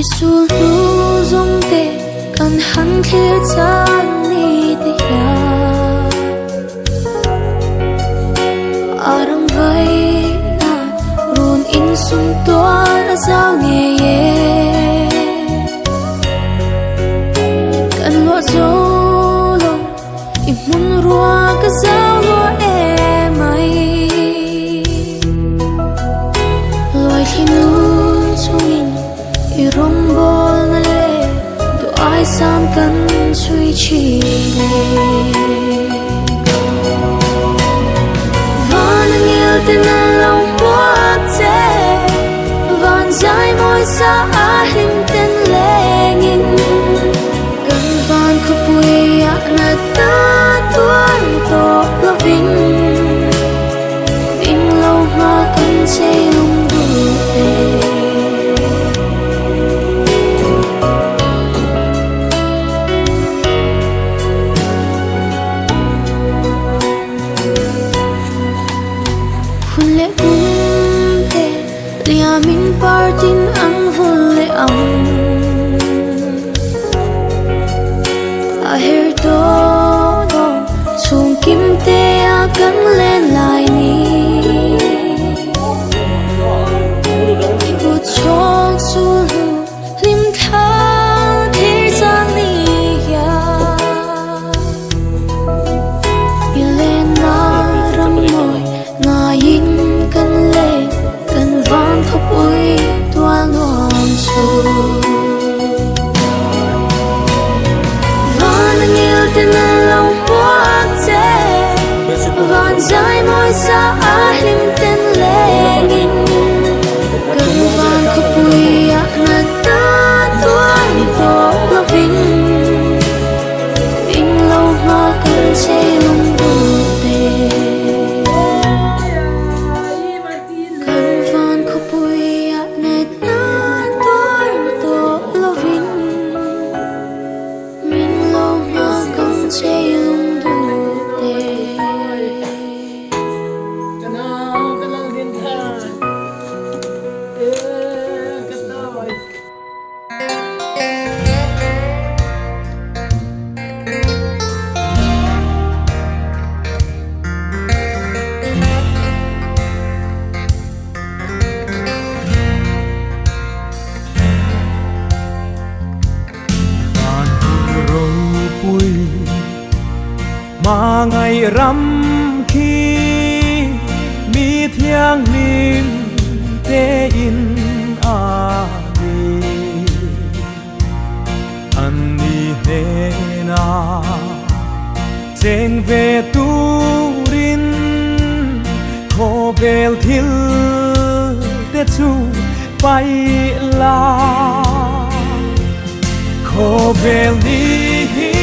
I sulhnu zawng te kan han thlir chan ni te hian A rang vai nan run insum tual a zau ngei e. Kan luah zo lo i hmun rua ka zau lua emai. Luai thli nun chungin i rawngbawlna leh duh aisam kan chhui thin e. Van a ngil ten an lo hmuak che, van zai mawi sa a hlim ten lengin. Kan van khawpui ah nat na tuar tawh lovin, min lo hma kan chei lung duh e. Hun leh kum te liamin partin an vul leh ang. A her tawh dawn chhung kim te a kan len lai ni. I kut chhawng sul hnu hlim thla thir chang ni hian. I lenna ram mawi ngaiin kan leh kan van thawpui tual nuam chu. Van a ngil ten an lo hmuak che, van zai mawi sa a hlim ten lengin. Kan van khawpui ah nat na tuar tawh lovin, min lo hma kan chei lung duh te. Kan van khawpui ah nat na tuar tawh lovin, min lo hma kan chei lung duh te. Van hun ropui hmangaih ram khi mi thianghlim tein a ni. An ni hnena cheng ve turin khawvel thil te chu paih la. Khawvel ni hi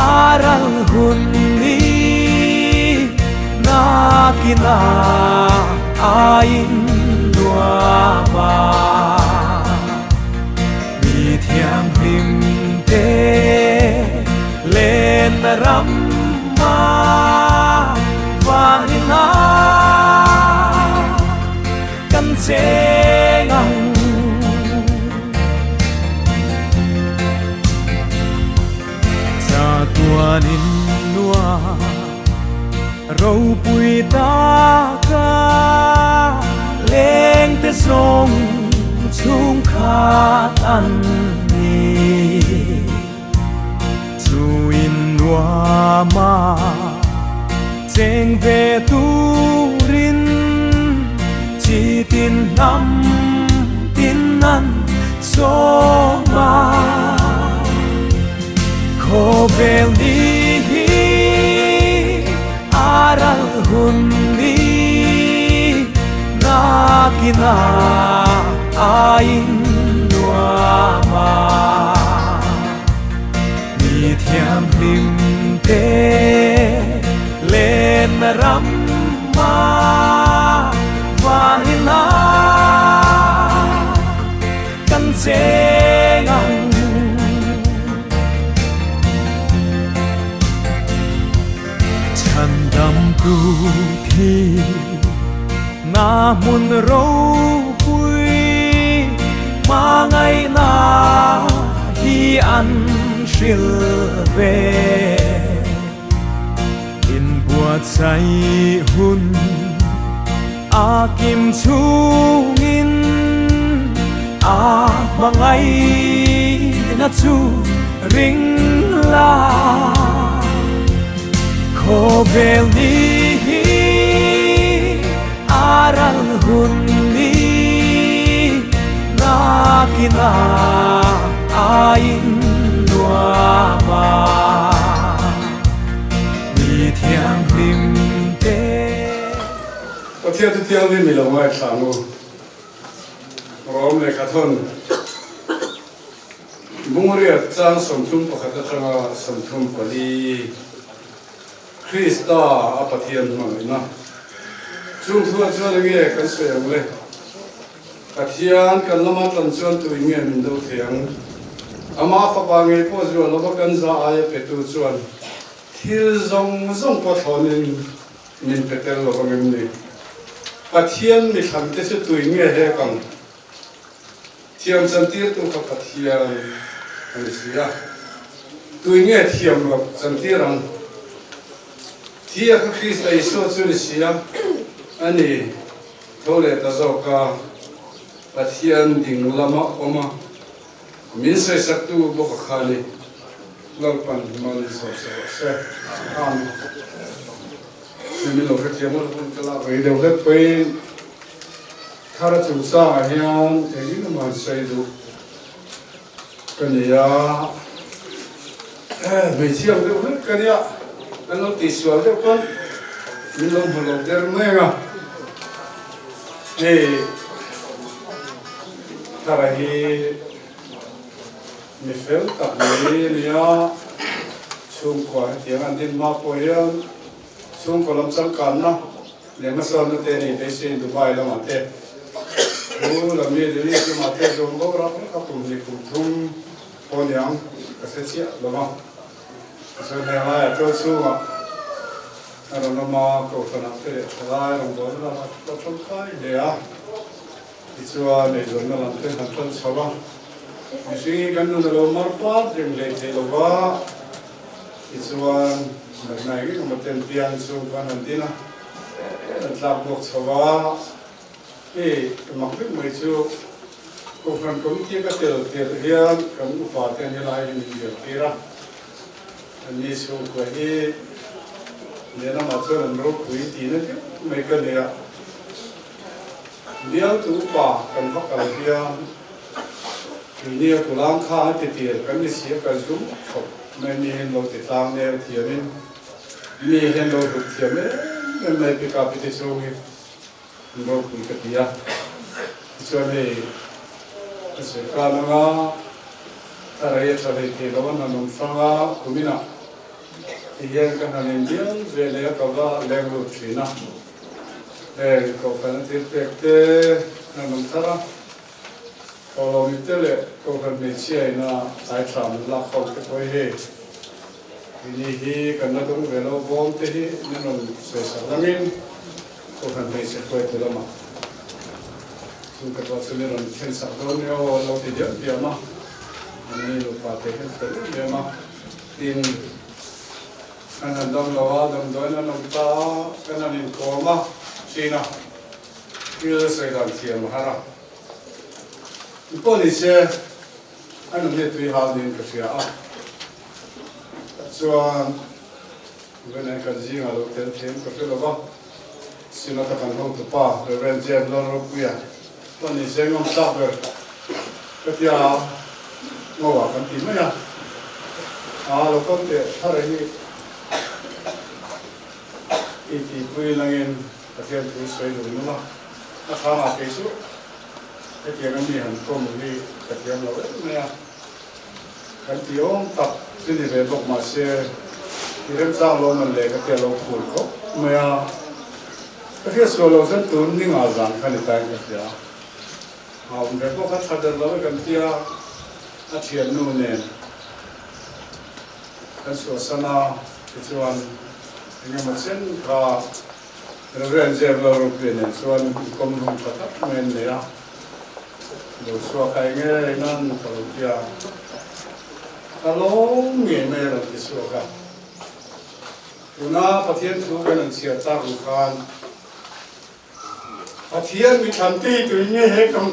a ral hun ni nakina a in nuam a. Mi thianghlim te lenna ram a vanin a kan cheng ang. Chatuanin nuam ropui taka leng te zawng chhungkhat an ni. Chu in nuama cheng ve turin chi tin hnam tin an sawm a. Khawvel ni hi a ral hun ni nakina a in nuam a. Mi thianghlim te lenna ram a vanin a kan cheng ang. Chhandam tu thi na hmun ropui. hril ve. Inbuatsaih hun a kim chungin a hmangaihna chu ring la. Khawvel ni hi a ral hun ni nakina a innuam a mi thianghlim te. Pathian chu thianghlim i lo ngaithla ang u. Rom lehkha thawn. Bungriat chang 31 atanga 34, Krista a Pathian hmangaihna. Chung thuah chuan enge kan sawi ang le? Pathian kan lama tlan chuan tuin nge min do thei ang? Ama fapa ngei pawh zual lova kan za aia petu chuan thil zawng zawng pawh thlawnin min pe tel lo ang em ni? Pathian mithlante chu tuin nge hek ang? Thiam chantirtu kha Pathian a ni si a, tui nge thiam loh chantir ang? Thi a kha Krista Isua chu ni si a, a ni tho leh ta zawk a, Pathian ding lama awm a, min sawisaktu bawk a kha ni. Lalpan hman in sawm se rawh se. Amen. Min lo hrethiam a, hun ka lak rei deuh hlek pawhin. Thara chungchangah hian eng emaw han sawi duh ka ni a, hmeichhia ang deuh hlek ka nia, kan lo tihsual deuh pawn min lo hmu lo der mai ang a, hei Thara hi mi fel tak mai a ni a, chhungkua hetiang an din hma pawh hian chhungkaw lam changkanna Leh hmasawnna te nei phei sin Dubai lamah te thu lam Middle East lamah te zawng bo rak rak a kum hnih kum thum pawh niang ka hre chiah lo va. Chuan heng laiah chuan chhungah a rawn awm a, kohhranah te leh thalai rawngbawlna lamah te pawh tangkai hle a. Tichuan eizawnna lam te han tan chho a, mihring hi kan nun a lo mar pat reng hlei thei lo va. Tichuan natna eng eng emaw ten piang chu kan han din a, kan tlak bawk chho a. Hei mak vek mai chu Kohhran Committee ka tel tirh hian kan upa te an helai hi min biak tir a. Anni chhungkua hi lehlamah chuan an ropui tihna deuh mai ka nei a. Bialtu upa kan va kal hian Nia kulang kha a ti tir kan ni si a ka zum khawp mai mi hian lo ti tlang nel thiam in mi hian lo hlut thiam em em mai pick up i ti chhung hi an ropui ka ti a tichuan hei ka sawi khan anga ka rei a tha hlei thei lo an han awm hrang a kumin ah ti hian ka han in bial ve leh a ka va leng lut thin a heng kohhran a thil pek te an awm thar a. Thawhlawmi te leh Kohhran hmeichhia ina tlai tha min lak ho te pawh hi hei ini hi kan la dawng ve lo bawm te hi min rawn sawi sak langin Kohhran hmeichhe hruaitu lamah chung te pawh chu min rawn thlen sak dawn nia aw lo ti diam diam a, anni nupa te hian fel em em a, tin kan han dam lo a, damdawiin an awm ta a, kan han inkawm a, thin a, thil sawi dan thiam a har a. Ti pawh ni se, a nun hi tui hal niin ka hria a. Chuan Reverend kan zingah lo tel thiam ka hre lo va, Synod a kan hotupa Reverend James Lalropuia pawh ni se ngam tlak ber ka tia ngoah kan ti mai a. A lo kal teh thar hi i tihpui langin Pathian thu sawi duh nula a thangah kei chu hetiang a mi han kawm hi ka thiam lo em mai a, kan ti awm tak chu ni ve bawk mahse i remchang lo man leh ka tia lo phur khawp mai a, ka hriat sual lo chuan tun ni nga zan kha ni tain ka hria a awm ve bawk a tha der lo e kan tia a thiannu nen kan suahsan a tichuan engemaw chen kha Reverend Jeff Lalropuia nen chuan inkawm hlum tha tak mai an nei a, lo chhuak ai ngei nan ka lo ti a. Ka lawm ngei mai a rawn ti chhuak a. Tuna Pathian thu kan han chhiar tak ang khan Pathian mi thlan te hi tuin nge he kam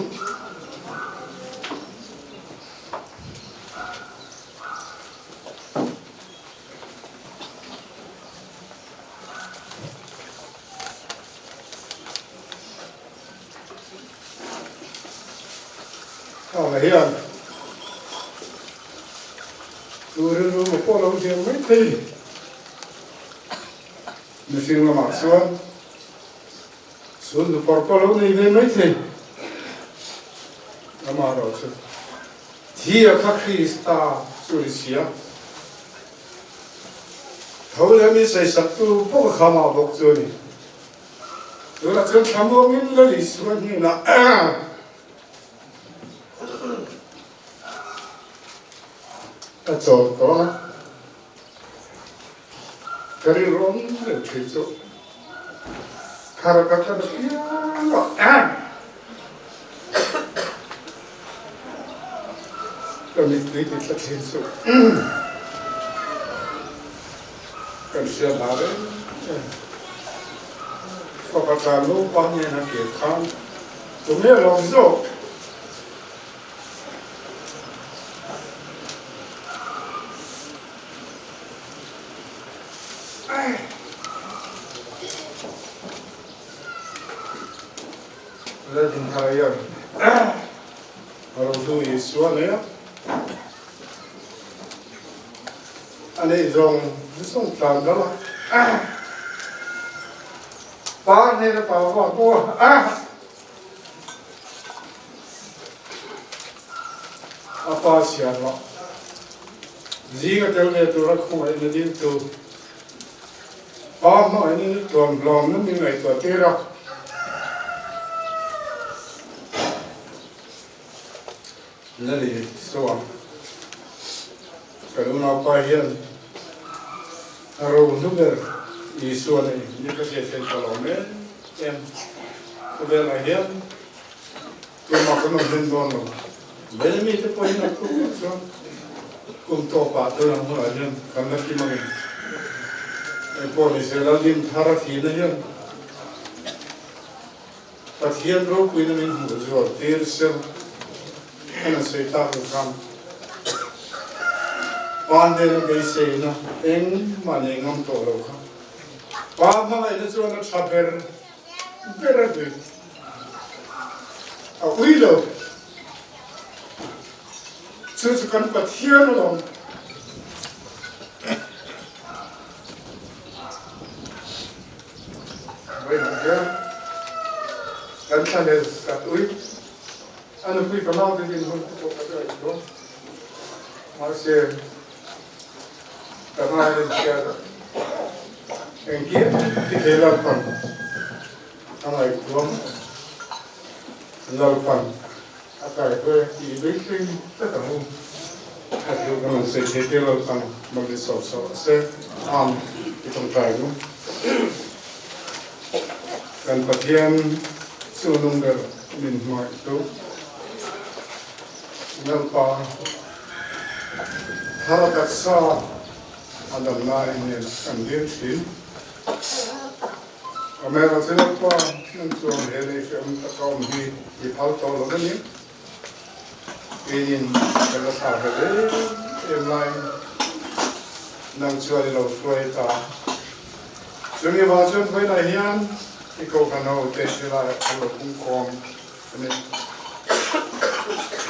Kha hian tu rilru maw pawh lo hliam mai thei mihring lamah chuan chhun nupawr pawh lo nei ve mai thei amaherawh chu thi a kha Krista chu ni sia tho leh mi sawisaktu bawk a khamah bawk chu a ni. Tunah chuan thlamuangin Lal Isua hnenah a chawl tawh a, ka rilru awm reng thin chu thar ka tlan apiang a, ka mittui ti thla thin chu kan hria hla reng reng. Fapa tlan nupa hnena kir khan tunge lawm zawk? Lalhimthar hian a rohlu Isua nei a, a neih zawng zawng tlan dal a, pa hnena pa vak pawh a, a pa siam a, zinga tel ve tura khawngaihna diltu Pa hmangaihin tuamhlawmna min ngaihtuah tir a. Lali chuan kan unaupa hian a ro hnu ber Isua nei ni ka hriat theih ta lo em em. Khawvelah hian tumah kan awm hlen dawn lo. Vela mite pawhin a tluk loh chuan kum tawpah tun ang hunah hian kan la kim angin engpawh ni se Laldim thar a thihna hian Pathian ropuina min hmuh zual tir sel kan an sawi tlak lo khan Pa hnena beiseina engmah nei ngam tawh lo kha Pa hmangaihna chuan a tha ber ber a ni. A ui lo. Chu chu kan Pathian alawm. Vawiin hian kan thlanel kat ui. A nupui ka mau te din hun te pawh ka hriat lo. Mahse ka ngai in hriat a. Engkim ti thei Lalpan a ngaihtuam Lalpan a kaihruai a tih beisei tlat ang u. A thil kan rawn sawi thei te Lalpan mawlh sawh sawh se am i tawngtai ang u. Kan Pathian chu nung ber min hmangaihtu Lalpa thar taksa a dam lai nen kan dil thin. Amela chu Lalpa nan chuan he lei hrehawm taka awm hi i phal tawh lo a ni. Keinin kan la thlah ve em em laiin nang chuan i lo hruai ta. Chumi vang chuan vawiinah hian i kohhran ho te helaiah kan lo pungkhawm a ni.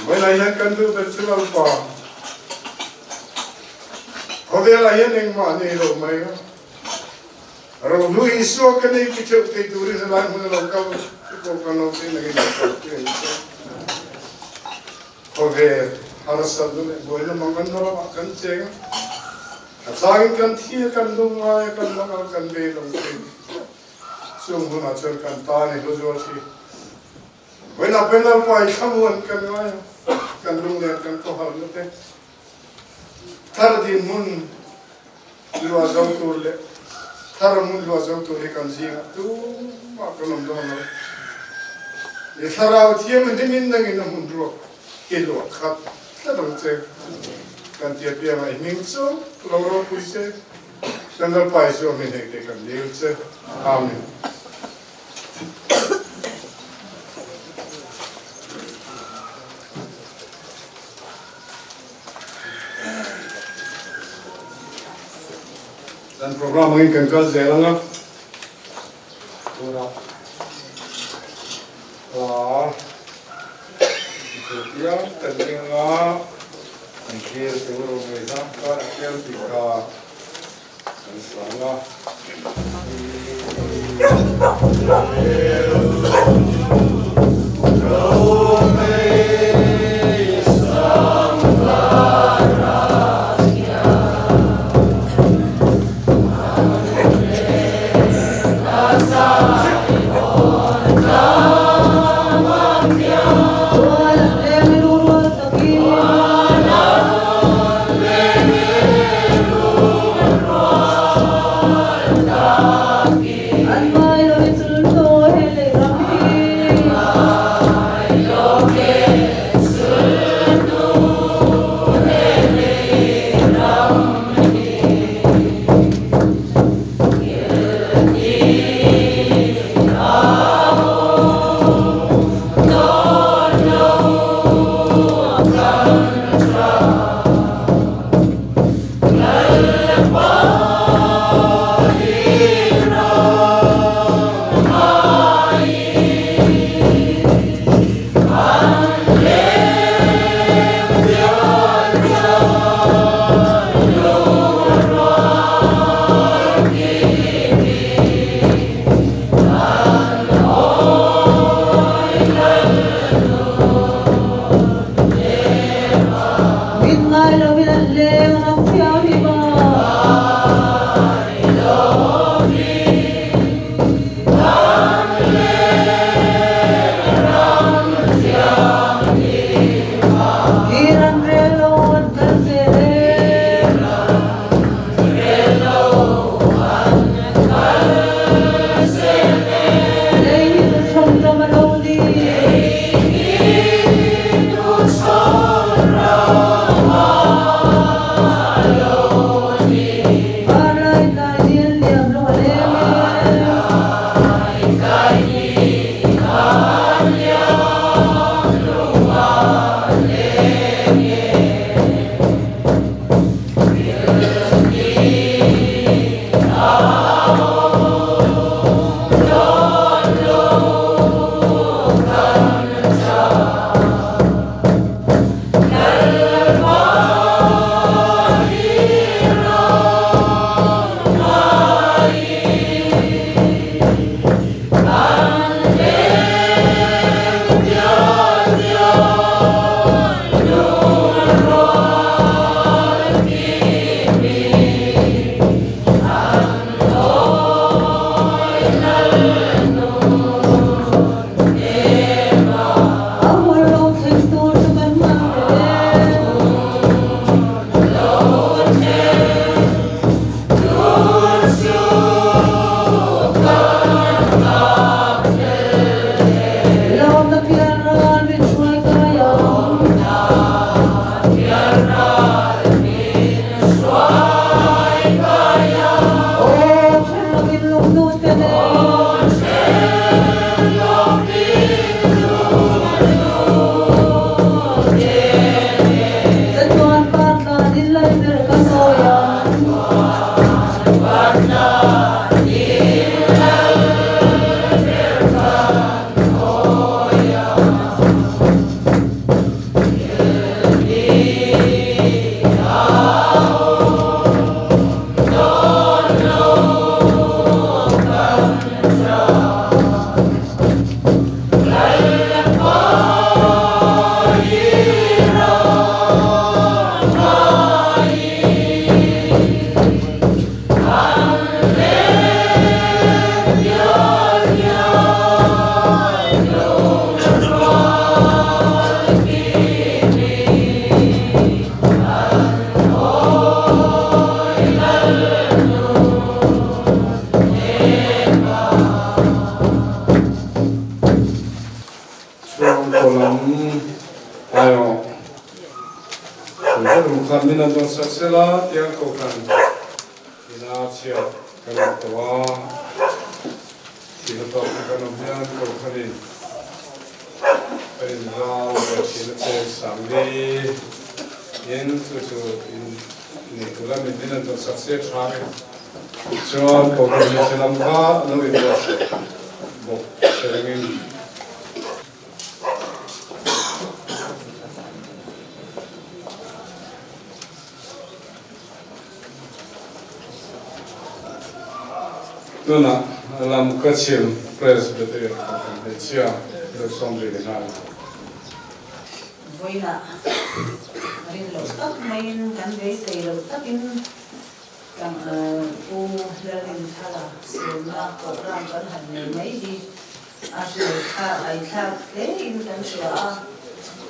Vawiinah hian kan duh ber chu Lalpa khawvelah hian engmah nei lo mai a. Rohlu Isua ka nei ti theuh thei turin helai hmun a lo kal i kohhran ho te nangin lo kal tir ang che. Khawvel harsatna leh buaina manganna ramah kan cheng a, a changin kan thi a, kan lung ngai a, kan mangang kan beidawng thin. Chung hunah chuan kan tan i hlu zual thin. Vawiinah pawhin Lalpa i thlamuan kan ngai a, kan lunglen kan khawharna te thar dinhmun Lua zo tur leh thar hmun lua zo tur hi kan zingah tumah kan awm dawn lo. I thlarau thiam hlimin nangin a hmun ruak i luah khat tlat ang che. Kan tia pianga i hming chu lo ropui che. Kan Lalpa Isua hming hek te kan dil che. Amen. Kan program angin kan kal zel anga. Tunah hla piang kan ring a, kan khel tur awm ngei zang khan a khel tih kha kan sang a. Chu khan min an dawn sak sela tiang kohhran ina chhiat kan awm tawh a, thihna tawk te kan awm hian kohhranin kan inral ve thin a cheng sang ni in chu chu in nei tura min min an dawn sak se tha e. Tichuan kohhran hmeichhe lam kha an lo inbuatsaih bawk che rengin. Tunah lam ka chhim Presbyterian Kohhran hmeichhia lo sawm ve leh nghal. Vawiinah rin loh tak maiin kan beisei loh takin kan Pu Lalrinthala sawmna program kan han nei mai hi A hrilh kha ngaihthlak hle in kan hria a,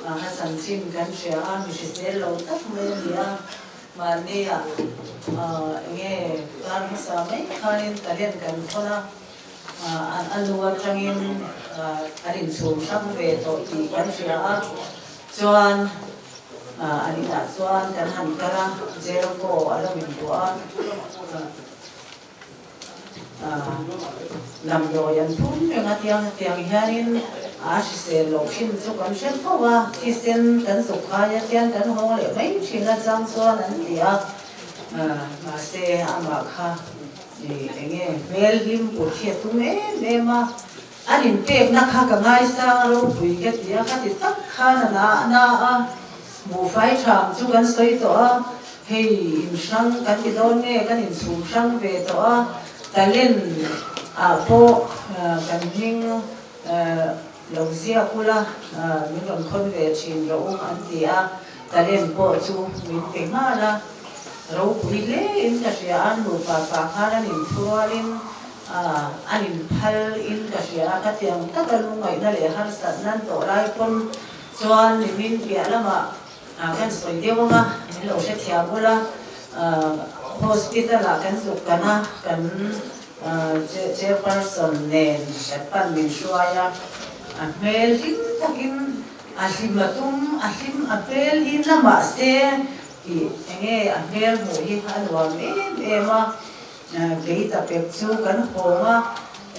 a chanchin kan hria a, mi hrisel lo tak mai a ni a, mahni ah enge kar hmasa mai khanin talent kan thawn a, a nu atangin an inchhum hrang ve tawh tih kan hria a, chuan an inah chuan kan han kal a, Jericho a lo inbuah a. Lamdawi an phum reng a, tiang tiang hianin a hrisel loh thin chu kan hre fo a, thisen kan zuk khai a tiang kan hawng leh mai thin a chang chuan an ti a, mahse amah kha eng nge hmel hlim put hi a tum em em a, an inpekna kha ka ngaisang a ropui ka ti a, khati tak khan a na a na a, buhfai ṭham chu kan sawi tawh a. Hei inhrang kan ti dawn nge kan inchhum hrang ve tawh a, talent ah pawh kan hming lo ziak ula min rawn khawn ve thin rawh u an ti a, talent pawh chu min pe nghal a, ropui hle in ka hria a, nupa pa khan an inthurualin an inphal in ka hria a, khatiang taka lungngaihna leh harsatna an tawh lai pawn chuan nimin piah lamah Kan sawi deuh ang a, min lo hrethiam ula, hospital ah kan zuk kan a, kan chairperson nen kan pan min hruai a, a hmel hlim takin a hlim a tum, a hlim a hmel hi na mahse tih enge a hmel hmuh hi a nuam em em a, kei ta pek chu kan hawng a,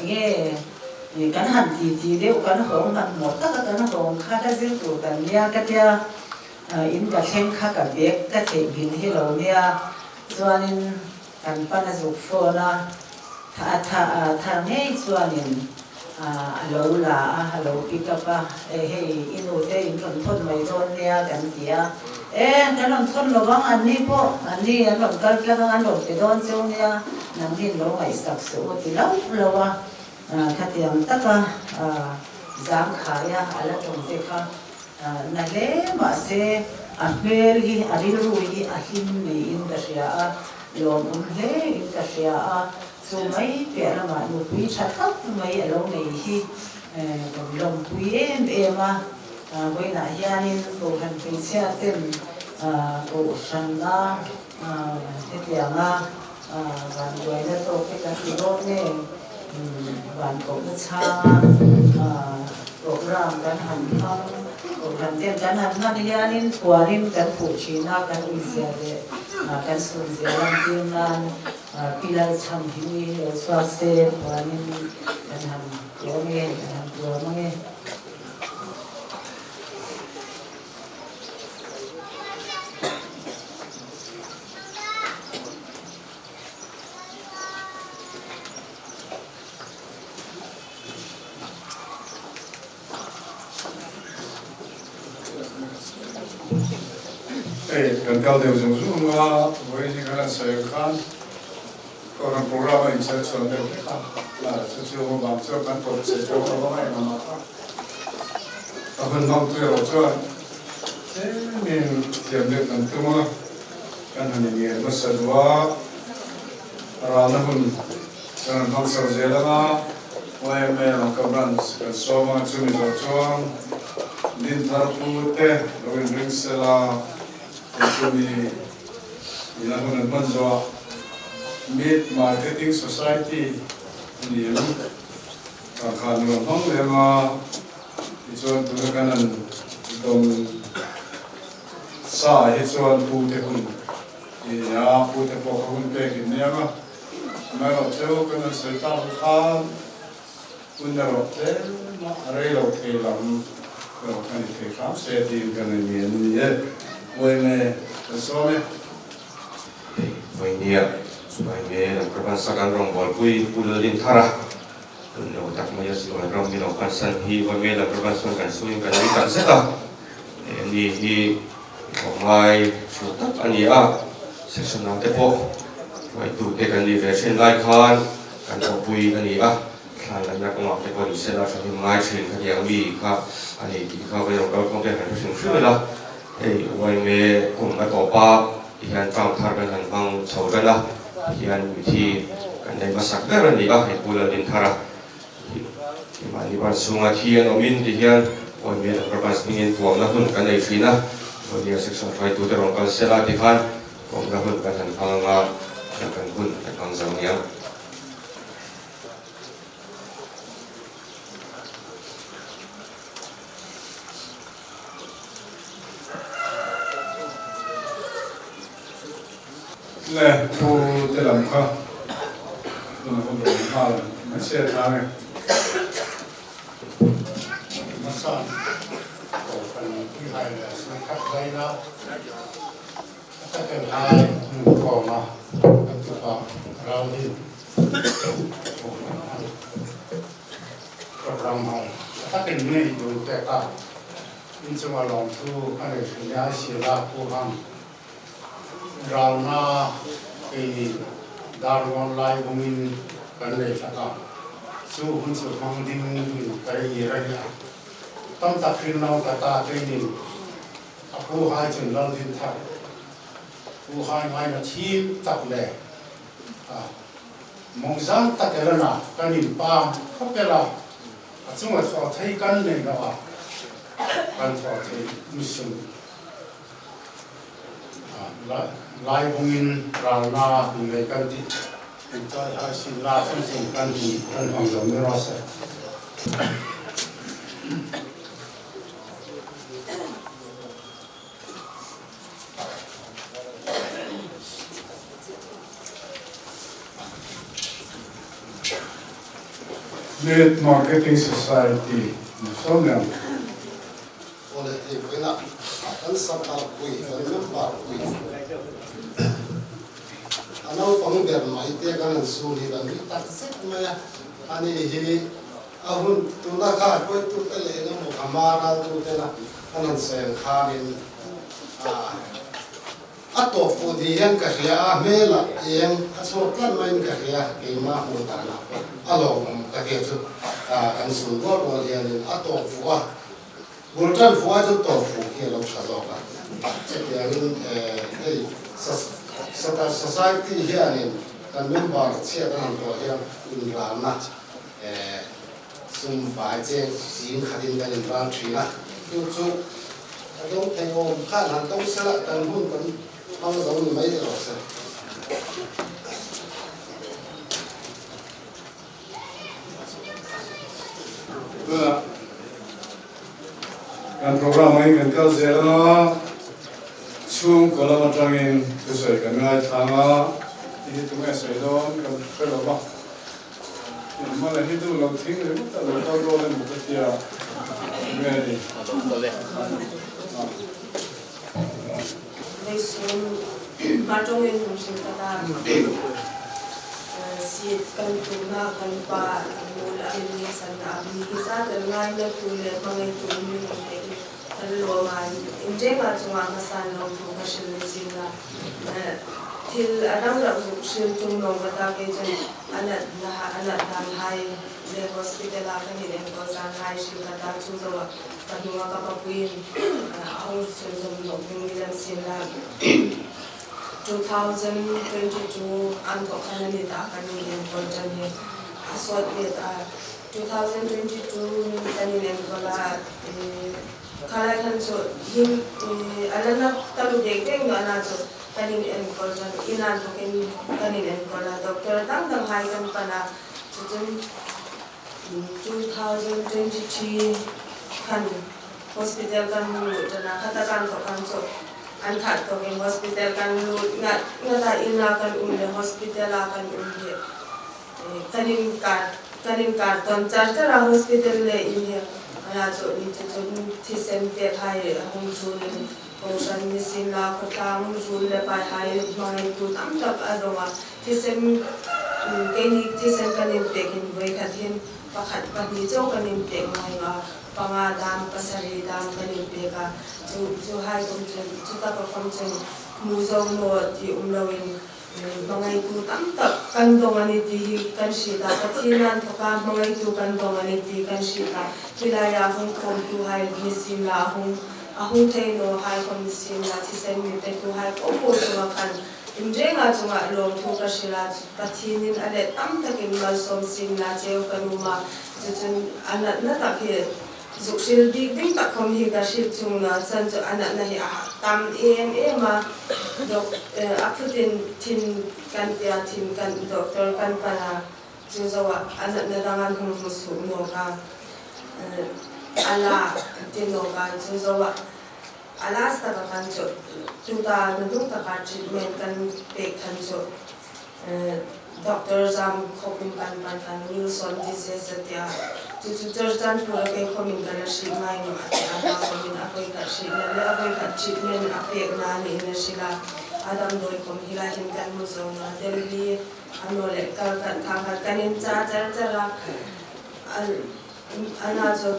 enge kan han ti ti deuh kan hawng hmanhmawh taka kan hawng kha ka zir tur kan nia ka tia in ka thleng kha ka bag ka theihnghilh hi lo nia chuanin kan pan a zuk phone a a thar ngei chuanin a lo la a a lo pick up a e hei i nu te in rawn thawn mai dawn nia kan ti a e kan rawn thawn lo ang an ni pawh an ni an rawn kal tlang ang an rawn ti dawn cheu nia nangni in lo ngaihsak suh u ti loh loh a. Khatiang taka zangkhaia a la tawng te kha na hle mahse a hmel hi a rilru hi a hlim niin ka hria a, lawmawm hle in ka hria a, chu mai piah lamah nupui tha tak mai a lo nei hi kan lawmpui em em a, vawiinah hianin Kohhran hmeichhia ten Kohhrana hetianga Vanduaina tawk hi kan ti dawn nge? Vankohna chhanga program kan han hmang, Kohhran ten kan han hman hianin puanin kan phuh thin a, kan uizia leh kan sunzia lantir nan Pi Lalchham hi mi lo chhuak se puanin kan han tuam nge, kan han tuam ange. Hei kan kal deuh zung zung a, vawiin hi kan han sawi ang khan Kohhran program a inchher chhuan deuh hlek a, chu chu vang chuan kan kawt che chu a va ngaih ang a kha. A hun hmangtu erawh chuan tlemin thiam deuh kan tum a, kan han inngen hmasa duh a, ralna hun kan han hmang chho zel ang a, YMA Lamka Branch kan sawm a, chumi zawh chuan Dinthar pu te lo inring sela, chumi ina hun an hman zawh ah Meat Marketing Society a ni ang, kangkhan nuam hmang leh ang a. Tichuan tuna kan han dawm Sa ah hi chuan pu te hun i nia, pu te pawh kha hun pek in nia nga. Amaherawhchu kan han sawi tak ang khan hun erawh tlem a a rei lo thei lam erawh kha ni thei hram se tiin ka ngaih ni an ni e. Uaime kan sawm e. Hei Vainia Chuaime lam ka hmansak an rawngbawlpui Pu Lalrinthara Hun lo tak mai a Sipai ram min lo pansan hi Uaime lam ka hmansawn kan chhungin kan ui tak zet a. He ni hi tlawmngai thu tak a ni a, section ah te pawh hruaitute kan nih ve thin lai khan kan thawhpui a ni a, thlan laihna kawngah te pawh ni sela thahnem ngai thin khatiang mi kha a ni tih kha vawilawm kalkhawm te han hre hrim hrim ila, hei uaime kum a tawp a tihian term thar kan han hmang chho tan a, tihian mithi kan nei hmasak ber a ni a, hei Pu Lalrinthara Mahni ban chhunga thi an awmin tihian Awlmi Enterprise hmingin tuamna hun kan nei thin a, Awlmi section hruaitute rawn kal sela tikhan tuamna hun kan han hmang anga kan hun kan hmang zo nia. Le thu te lam kha tuna hun rawn nghal mai se a tlang e. Hmasan kohhran i hai leh sangkhat laina a takel hai hmun khawma kan tupa Ralhin kohhran an program hai a takin nei dun pek a inchunga lawmthu a nei thin nia sila pu hang Ralna kei darlawn lai bungin kan lei thlak a, chu hun chu hmang ding in ka i reng a. Tam tak hrin lo ka ta keinin a pu hai chun lal din thar pu hai ngai na thim tak le a mawngzang tak elana kan in pa khawp ela a chunga thawh thei kan nei lo a kan thawh thei mission Lai bungin ralna innei kan tih sinna thil kan kan hmang lo ni rawh se. Net Marketing Society Mizoram. Awle hei vawiinah kan sarkar pui, kan member pui a naupang ber mai te kan han sul hi kan ri tak zet mai a, ani hi a hun tuna kha hruaitu te leh eng emaw a hma raltu tena an han sawi ang khanin a tawp fuh ni hian ka hria a, hmelah eng a chhuak tlat maiin ka hria, keimah hmuh danah pawh a lawmawm ka tia chu kan sul rual rual hianin a tawp fuh a. Bul tan fuh ai chuan tawp fuh hi a lo tha zawk a, chutiangin hei society hianin kan member chhiat an han tuah hian inralna sum fai cheng zing khatin kan inral thin a, chu chu a dawng thei awm khan han tawng sela kan hun kan hmang zo ni mai erawh se. Tunah kan program angin kan kal zel anga chhungkaw lam atangin thusawi kan ngaithlang a, ti hi tunge sawi dawn kan hre lo va, Mala hi duh lo thing ringawt a lo kal dawn emaw ka tia tunge ni? Leisung hmatawngin hung hrim ka ta. Seat kan tumnak kan pa mul a min san a mi hi za kan ngai na tu le hmangai tu mi hung te hi kan lawm a in tengah chungah hmasan lo thu ka hrilh ni sin la thil a dang rauh zuk hrilh chung lawng ka ta kei cun a nat na a nat dan hai le hospital ah kan in enkawl zan hai hrilh ka ta chu zo ah ka hnung ah ka papui in a hung chhunzawm hnawk ding mi lam sin la 2022 an thawk khan a ni ta kan in enkawl tan hi a sawt vet a 2022 kan in enkawl a khalai khan chu him a la na ta lu dek dek nu ana chu kan in enkawl tan in an thawk in kan in enkawl a doctor dang dang hai kan pan a chuchun 2023 khan hospital kan hung luh tan a khata kan thawk khan chu. An khat tawkin hospital kan lut ngat ngat a, ina kan um leh hospital a kan um hi kan in kar kan in kar tawn char char a, hospital leh in hi ala chu ni chu chu thisen pek hai a hung chulin kohhran ni sin la khawtlang rul leh pai hai hmangaitu tam tak a dawng a, thisen keini thisen kan in pek in vawikhat hin pakhat pahnih chauh kan in pek ngai a. Panga dam pasarih dam kan in pek a, chu chu hai kum chun chu tak a kawm chun hmu zo maw tih um lo in hmangaitu tam tak kan dawng a ni tih hi kan hrilh a, Pathian an thawk a hmangaitu kan dawng a ni tih kan hrilh a, helai ah hung khawmtu hai ni sim la a hung a hung thei naw hai kawm ni sim la thisen mi petu hai pawh pawh chungah khan inrengah chungah lawmthu ka hrilh a, Pathian in a let tam takin malsawm sim la cheu ka num a. Cucun a natna tak hi zukhril bik ding tak khom hi ka hrilh chung na chan cu a natna hi a tam em em a. Dok a phutin thin kan tia thin kan doctor kan pan a cu zoh ah a natna dang an hung hmu suh nawk a a la ti nawk a cu zoh ah a last tak a kan cu tuta na dung tak ah treatment kan pek than cu Doctor Zam khop in kan pan kan Wilson disease a tiah cucu churchan pura ke khom in kan a hrih ngai no a tiah a khom in a voi khat hrih na le a voi khat treatment a pek na ni in a hrilh a a damdawi khom hi lai hin kan hmu zo na Delhi ano le kal kan kha khat kan in cha char char a ana chu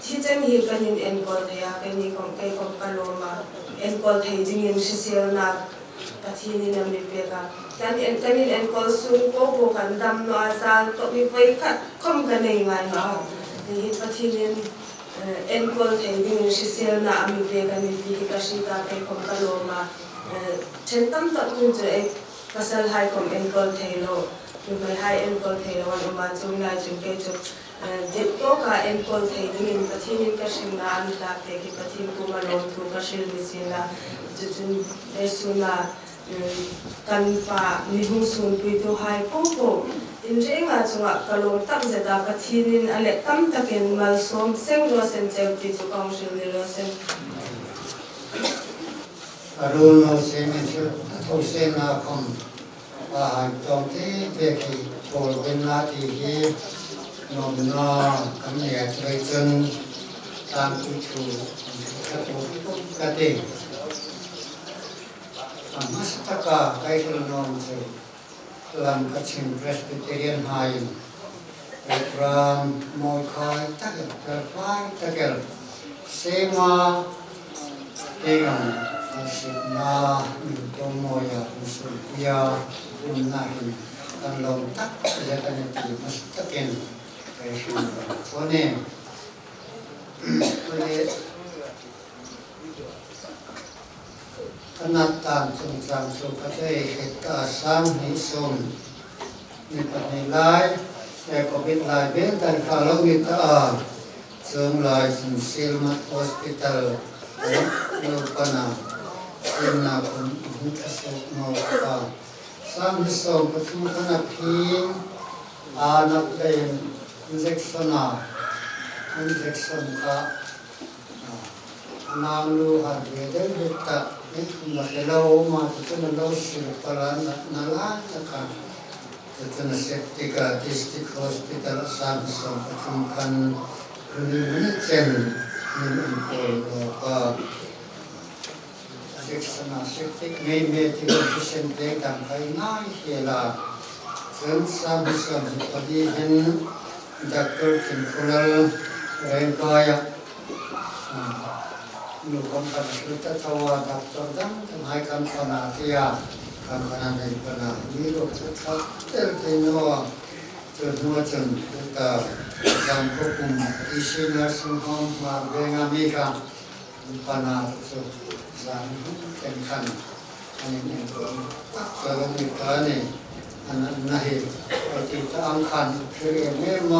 thi chen hi kan in enkawl thei a kei ni khom kei khom ka lawm a enkawl thei ding in hrisel nak Pathian in a mi pek a, kan kan in enkawl sung pawh pawh kan dam nawh a zal tawh mi voikhat khawm ka nei ngai lo a, hihi Pathian in enkawl thei ding in hriselnak a mi pek a ni ti hi ka hri ta kei khawm ka lawm a, then tam tak hmun cu ei pasal hai khawm enkawl thei lo, nuhmei hai enkawl thei lo an um a, chung lai cun kei cu Deuh tawk ah enkawl thei dingin Pathian in ka hrimnak an tlak te khi Pathian kum a lawmthu ka hrilmi sinah cucun Jesuh ah kan pa mihung sunpuitu hai popoh in rengah cungah ka lawm takzet ah Pathian in a let tam takin malsawm seng rua sen ceu ti cu ka hung hril ni rua sen. A rul no sen in thil a tho sen na khom A tlawm tete khi Kawl na ti hi nuamna kan nei ah cuai cun tlangpi thu ka ka ti. A hmasa tak ah kai nuam cu lam ka chim Presbyterian hna in program mawi khai takel felfai takel sema Tingang na Nuntuamawia Musulpuia umna hin kan lawm tak zet a ni ti hmasa takin kai hrim kan chuan e. Tuli ka nat tan chungchang chu ka tlei hekta 20,000 ni pahnih lai Covid lai vel dan kha lo ni ta a. Chunglai Silmat Hospital lo pan a fimnak um a hung thlasuk naw pa. 23 khan a phing aa nak lei in injection a injection kha a nang lu har ve deuh hit ta ni thum la ke lo ma tu na lo sil pala na la ta ka Cucun a sek tikah District Hospital a 23 khan nih cen min an kawl awk injection a sek tik ngei me ti thisen pek dang kai ngai hela. Cun 34 hin Doctor Thinkhulal Rengkai ah nu kom kan hlut ta thawa doctor dang kan hai kan khona tia kan khona nei pana mi ro chu thak tel te no chu hnu chun ta jam ko kum isi nursing home ma venga mi ka pana chu zan ten khan anin en ko tak ka ni ta ni an na hi ti ta ang khan thil em em a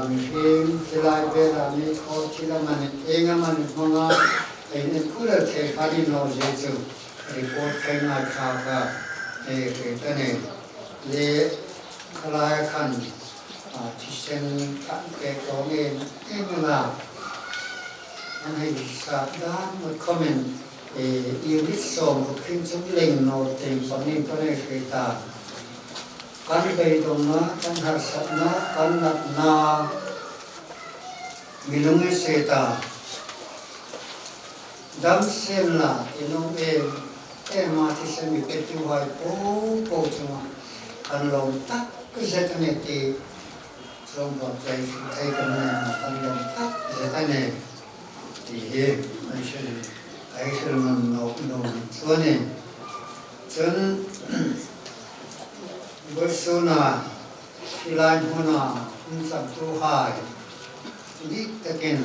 mihring tilai vela mi khaw thil a man eng a man hmanga ein en kul al thei kha ni lo je chu report thei ngai kha ka e hle ta ne le khalai khan thisen kan pe to nge em la an hei sa dan mot comment. Unit 10 khin chu ling no ting panin ka nei hrih ta. Kan beidawngna, kan harsatna, kan natna minung i se ta. Dam sen la inawm em em a thisen mi pe tu hai po po chunga kan lawm tak zet a ni tih chawngva play thei kan nei a, kan lawm tak zet a ni tih hi an hrilh a hrilh ngam loh dawn chu a ni. Cun Bawisuna silai hmuna um cangtu hai dik takin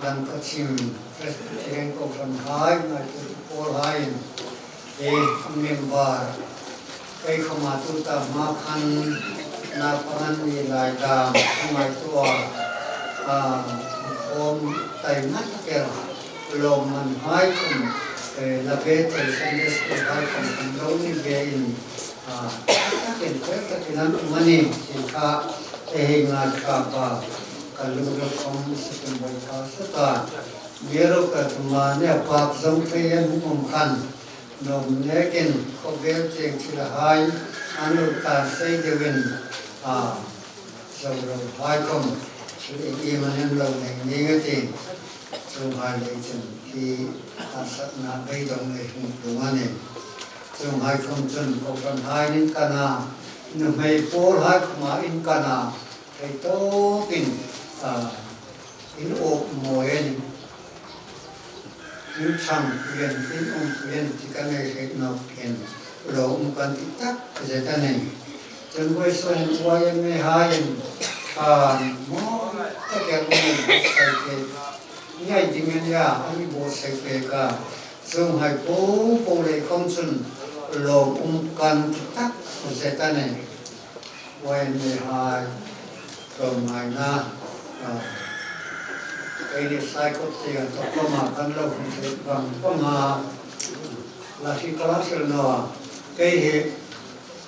Lamkachim Presbyterian Kohhran hai ngaitu pawl hai in hi member kei khama tu ta hma khan na pangan ni lai dam ngaihtuah a khawm taima taker lawmman hai khum la ve thei Sunday School hai khum kan lo ni ve in takin fel takin an um a ni tih kha hei ngaithla pa ka lung khawm sikin bawi kha sata Bureau ka tuma ne pak zong phei an um khan nom nekin khawvel cheng thil a hai an lut tan sei deuhin a zo lo hai khawm thil eng em an en lo nei ning a ti. Chung hai lei chun hi harsatna beidawng lei hmuh tum a ni. Chung hai khawm chun kohhran hai in kan a, nuhmei pawl hai khumah in kan a, thei tawkin in awk mawi a ni. In chhang pian, in um pian ti kan ei hreh nawk in lo um kan ti tak zet a ni. Cun Bawisawn YMA hai in thlan mawi takin an i buatsaih pe. Ngai ding in ya an i buatsaih pe ka. Cung hai po po lei kong cun lawm um kan ti tak zet a ni. YMA hai tlawmngaina kei nih Saikawt tiang Tawkawm ah kan lo hmu theih bang bang a la hi ka la hril no kei hi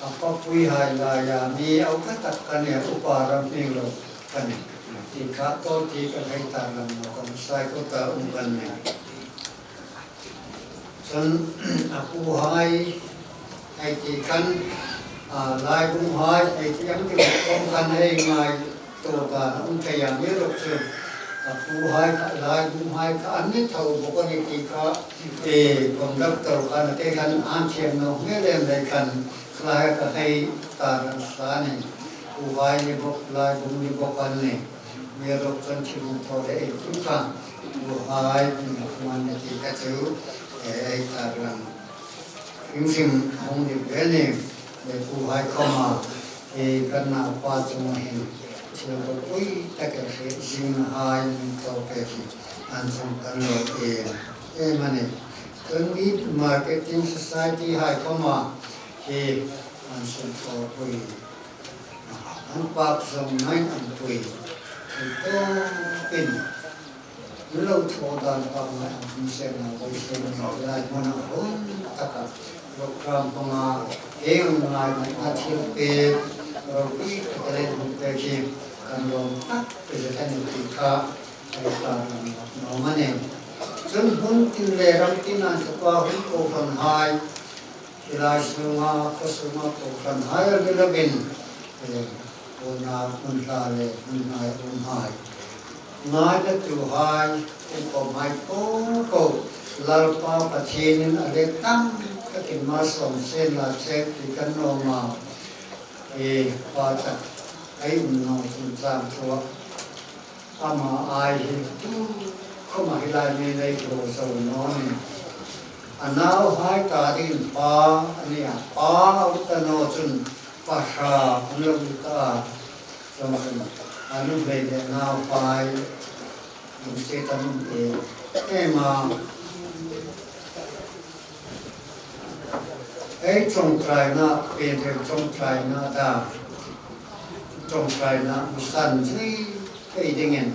a papui hai lai ah mi au kha tak kan e upa ram hming lo kan ti kha to ti kan hei tar lang no kan Saikawt ah um kan ni cun a pu hai hei ti khan Lai bung hai hei ti ang ti kong khan hei ngai to dan a um thei ang mi ruk cu a pu hai kha Lai bung hai kha an ni tho bawk a ni ti kha e conductor khan a te khan an thiam no nge lem lei khan khlai ka hei tar an sa ni pu hai ni bawk Lai bung ni bawk an ni mi ruk cun thibung tho le ei tu kha pu hai ni man ni ti kha cu e ei tar lang Hrimhrim hong ni ve ni le pu hai khom ah hi kan naupa cung ah hin thil ropui tak e hreh zing hai min to pe hi an cung kan lawm em em a ni. Cun Meat Marketing Society hai khom ah hi an sunthawr pui an pak zong ngai an pui thei tawp in Lo thawh dan pak ngai ang hmun sernak voisem nih lai hmun ah hung tak ah program panga eng ngai ngai a thil pek ropui tak in hun pek hi kan lawm tak zet a ni ti kha hei tar lang nawm a ni. Cun hmun tin le ram tin ah tupa hun kohhran hai hilai sung ah khua sung ah kohhran hai a rilak in unau hmun hla le hmun hnai um hai Ngai ka tu hai um hai ko ko Lalpa Pathian in a let tam takin malsawm sen la che ti kan lawm a e pa tak ai um no chung tlang thua ama ai hi tu khoma hi lai me nei lo zo no ni anau hai ta din pa ania pa utano chun pa sha an lo ta Chuan a nu hlei leh nau pai lungchhe kan um em em a. Hei tawngtaina Pianthar tawngtaina dah tawngtaina san zui thei dingin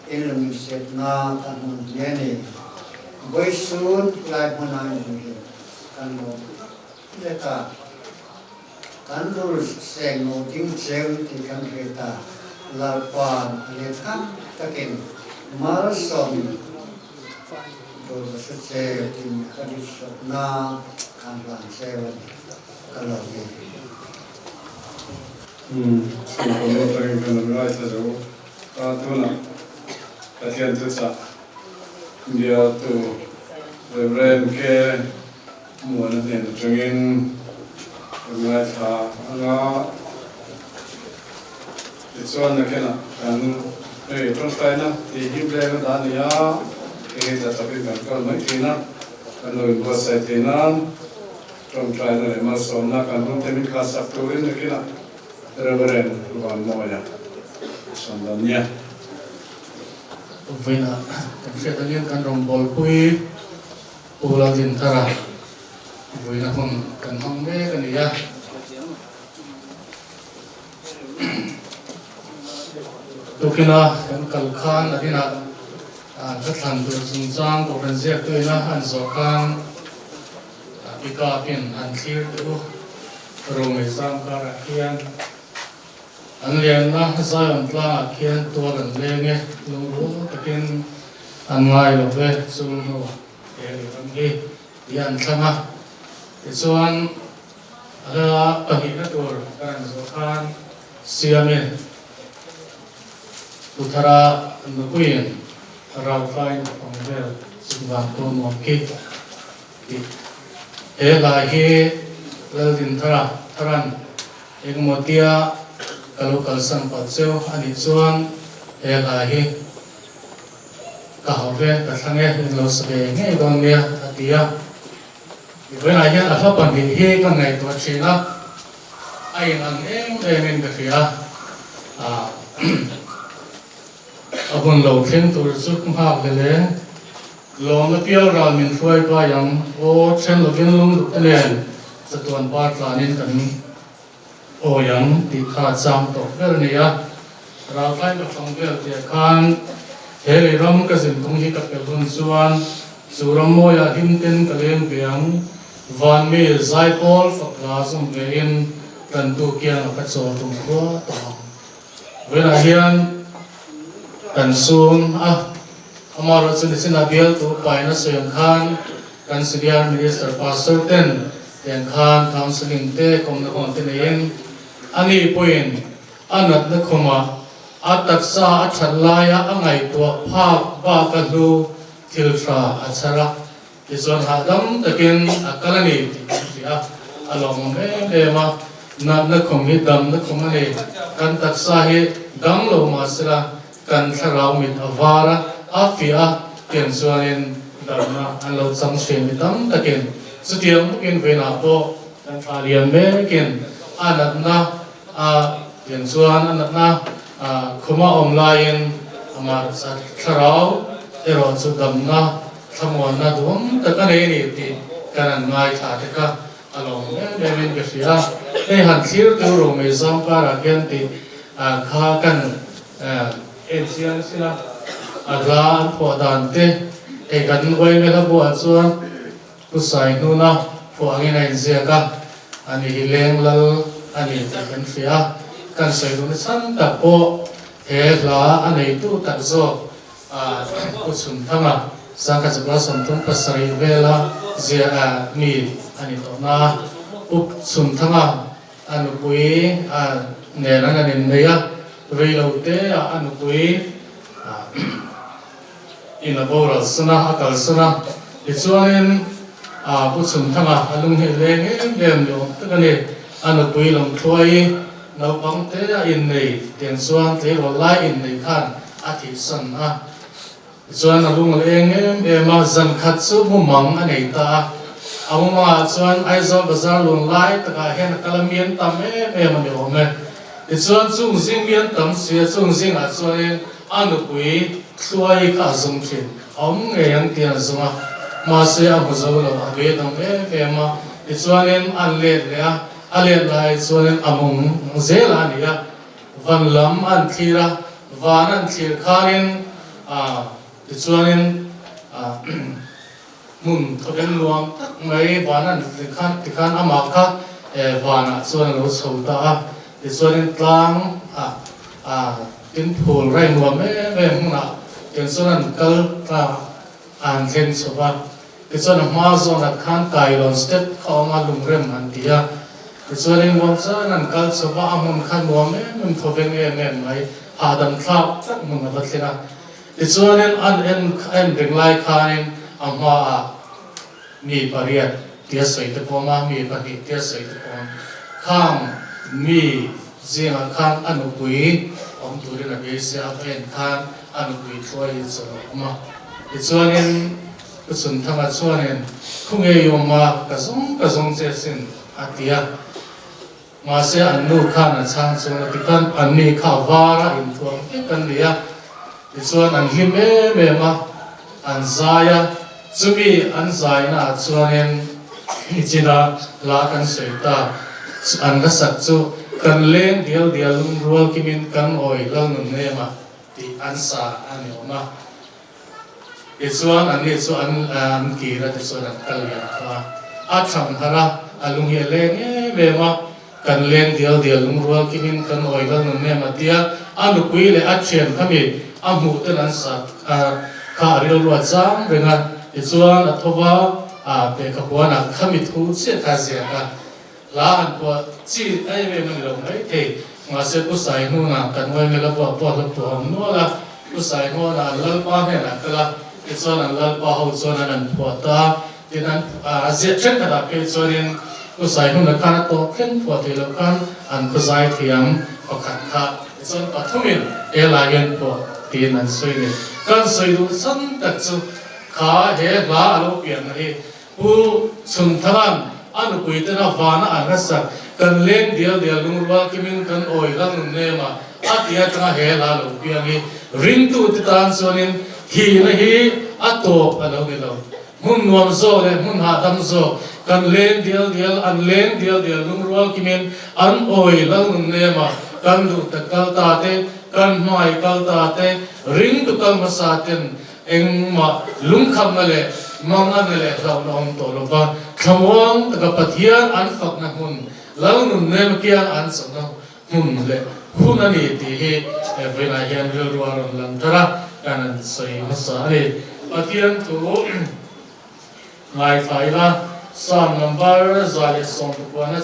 in lungsetna kan hmun hle a ni. Vawisun lai hmunah in hi kan lawm tak zet a. Kan rul seng no ding cheu ti kan hre ta. Lalpa'n a let tam takin malsawm. tur ka hre che tin ka duhsakna khan hlan cheu a ni. Ka lo ni. Umm, chhungkaw lu atangin kan lo ngaithla zo ta tunah Pathian thuchah bialtu Rev. K. Muana hnen atangin kan ngaithla anga tichuan nakinah kan hei tawngtaina tih hi beng a dah a ni a, enge tla takin kan kal mai thin a, kan lo inbuatsaih thei nan tawngtaina leh malsawmna kan hun te min khalsak turin nakinah Reverend Vanmawia sawm dawn nia. Vawiinah kan hriat angin kan rawngbawlpui Pu Laldinthara vuina hun kan hmang mek a ni a. Tukina kan kal khan a inah ka thlan tur chungchang Kohhran ziaktuina an zawh khan Pikapin an thlir teh u. Romei zang karah khian an lianna Zion tlangah khian tual an leng e, lungrual takin an ngai lo ve chu hnu he lei ram hi tih an thlang a. Tichuan a hla pahnihna tur kan han zawh khan Siamin Puthara nupuiin Rautlaiin ka pang vel chungvang pawh nuam khi tih he hla hi Laldinthara Tharan engemaw tia ka lo kalsan palh cheu a nih chuan he hla hi ka hauh ve ka thlang e min lo sa ve ngei dawn nia a ti a. Vawiinah hian a hla pahnih hi ka ngaihtuah thin a, a inang em em in ka hria a. A hun lo thleng tur chu ka nghak ve le. Lawmna pial ral min hruai kai ang aw, then lovin lungduk te nen chatuan par tlanin kan awi ang tih kha a chang tawh ber a ni a. Raltlai ka fang vel tih ah khan he lei ram ka zin tung hi ka pel hun chuan chu ram mawiah him ten ka leng ve ang, van mi zaipawl fak hla zawm ve in tlantu kiangah ka chawl tum khua tawh ang. Vawiinah hian kan sun a, amaherawhchu chu nichinah bialtu paina sawi ang khan kan Senior Minister Pastor ten tiang khan counselling te kawmna hawn te neiin a ni pawhin a natna khumah a taksa a that laia a ngaihtuah phak baka hlu thil tha a chhar a, Tichuan hahdam takin a kal a ni tih kan hria a, a lawmawm em em a, natna khum hi damna khum a ni, kan taksa hi dam lo mah sela kan thlarau mit a var a, a fiah a, tiang chuanin damna an lo chang thin mi tam takin chutiang bawkin vawiinah pawh kan thla lian mekin a natna a tiang chuan a natna khuma awm laiin amah thlarau erawh chu damna Thlamuanna duhawm tak a nei a ni tih kan han ngaithla te kha a lawm em em in ka hria. Hei han thlir tu Romei zam karah khian tih kha kan en chiang sin a, a hla an phuah dan te hei kan Uaimela buah chuan Pu Saihnuna phuah angin a inziak a, ani hi leng lal a ni tih kan hria. Kan sawi duhna chhan tak pawh he hla a neitu tak zawk Pu Chhunthanga, Sangkhat Zakua 37 vela zia mi a ni tawh na. Pu Chhunthanga a nupui nen an han innei a, rei lo te ah a nupui in a boral san a, a kalsan a. Tichuanin Pu Chhunthanga a lunghneh leng em em ni awm tak a ni. A nupui Lawmthluai naupang te a innei tiang chuan tleirawl lai innei khan a thihsan a. Tichuan a lung a leng em em a, zan khat chu mumang a nei ta a. A mumangah chuan Aizawl bazar lun lai takah hian a kal a mian tam em em a ni awm e. Tichuan chung zing mian tam si a, chung zingah chuanin a nupui Thluai kha a zum thin. A awm ngei ang tih a zum a, mahse a hmu zo lo, a beidawng em em a. Tichuanin an let leh a, a let lai chuanin a mung zel a ni a. Van lam an thlir a, van an thlir khanin tichuanin hmun thawven nuam tak mai van an thlir khan tikhan amah kha vanah chuan a lo chho ta a, tichuanin tlang ah tin phul rai nuam em em hmunah tiang chuan an kal ta. An thleng chho a, tichuan a hma zawnah khan kailawn step kha a awm a, lungrem an ti a. Tichuanin muang chuan an kal chho va, a hmun kha nuam em em thawveng em em mai, hahdam thlak tak hmun a va thleng a. Tichuanin an en en reng lai khanin a hmaah mi pariat tia sawi te pawh awm a, mi pahnih tia sawi te pawh awm. Khang mi zingah khan a nupui awm turin a beisei a, a va en khan a nupui thuaiin chaw a awm a. Tichuanin Pu Chunthanga chuanin, Khu ngei awm a, ka zawng ka zawng che sin, a ti a. Mahse an nu khan a chhang chuan a ti khan, an ni kha vara inthuam vek an ni a. Tichuan an hlim em em a, an zai a. Chumi an zaina ah chuanin nichina hla kan sawi ta, an la sak chu, Kan leng dial dial lungrual kimin kan awi Lalnun nem a, tih an sa a ni awm a. Tichuan anni chu an an kir a, tichuan an kal lian kha a. A thang har a, a lung hi a leng em em a, kan leng dial dial lungrual kimin kan awi lal nun em a tia, a nupui leh a thian khami a hmuh ten an sa kha a rilru a chang reng a, tichuan a tho va, a lehkha puanah khami thu chiah kha a ziak a. Hla han puah chi em em a ni lo mai thei. Mahse Pu Saihnuna kan Uaimela buah pawh hla phuah awm nual a, Pu Saihnuna an Lalpa hnenah kal a, tichuan an Lalpa ho chuan an an phuah ta a, tin an a ziah thenkhatah phei chuanin Pu Saihnuna khan a tawp thleng phuah thei loh khan an khaw zai thiam pakhat kha tichuan pathumin he lai hian phuah tiin an sawi ni. Kan sawi duh chhan tak chu kha he hla a lo pianna hi Pu Chhunthara'n a nupui tena vana an hlasak kan leng dial dial lungrual kimin kan awi hla nun nem a, a ti atanga he hla lo piang hi ringtute tan chuanin thihna hi a tawp a lo ni lo. Hmun nuam zawk leh hmun hahdam zawk kan leng dial dial an leng dial dial lungrual kimin an awi hla nun nem a, kan duh tak kal ta te, kan hmai kal ta te, ringtu kal hmasa ten Engmah lungkhamna leh manganna leh hlauhna awm tawh lo va, thlamuang taka Pathian an fakna hmun, Lalnun nem kiang an chawhna hmun leh hun a ni tih hi he vawiinah hian rilru a rawn lang thar a, kan han sawi hmasa a ni. Pathian thu ngaithla ila, Psalm number 119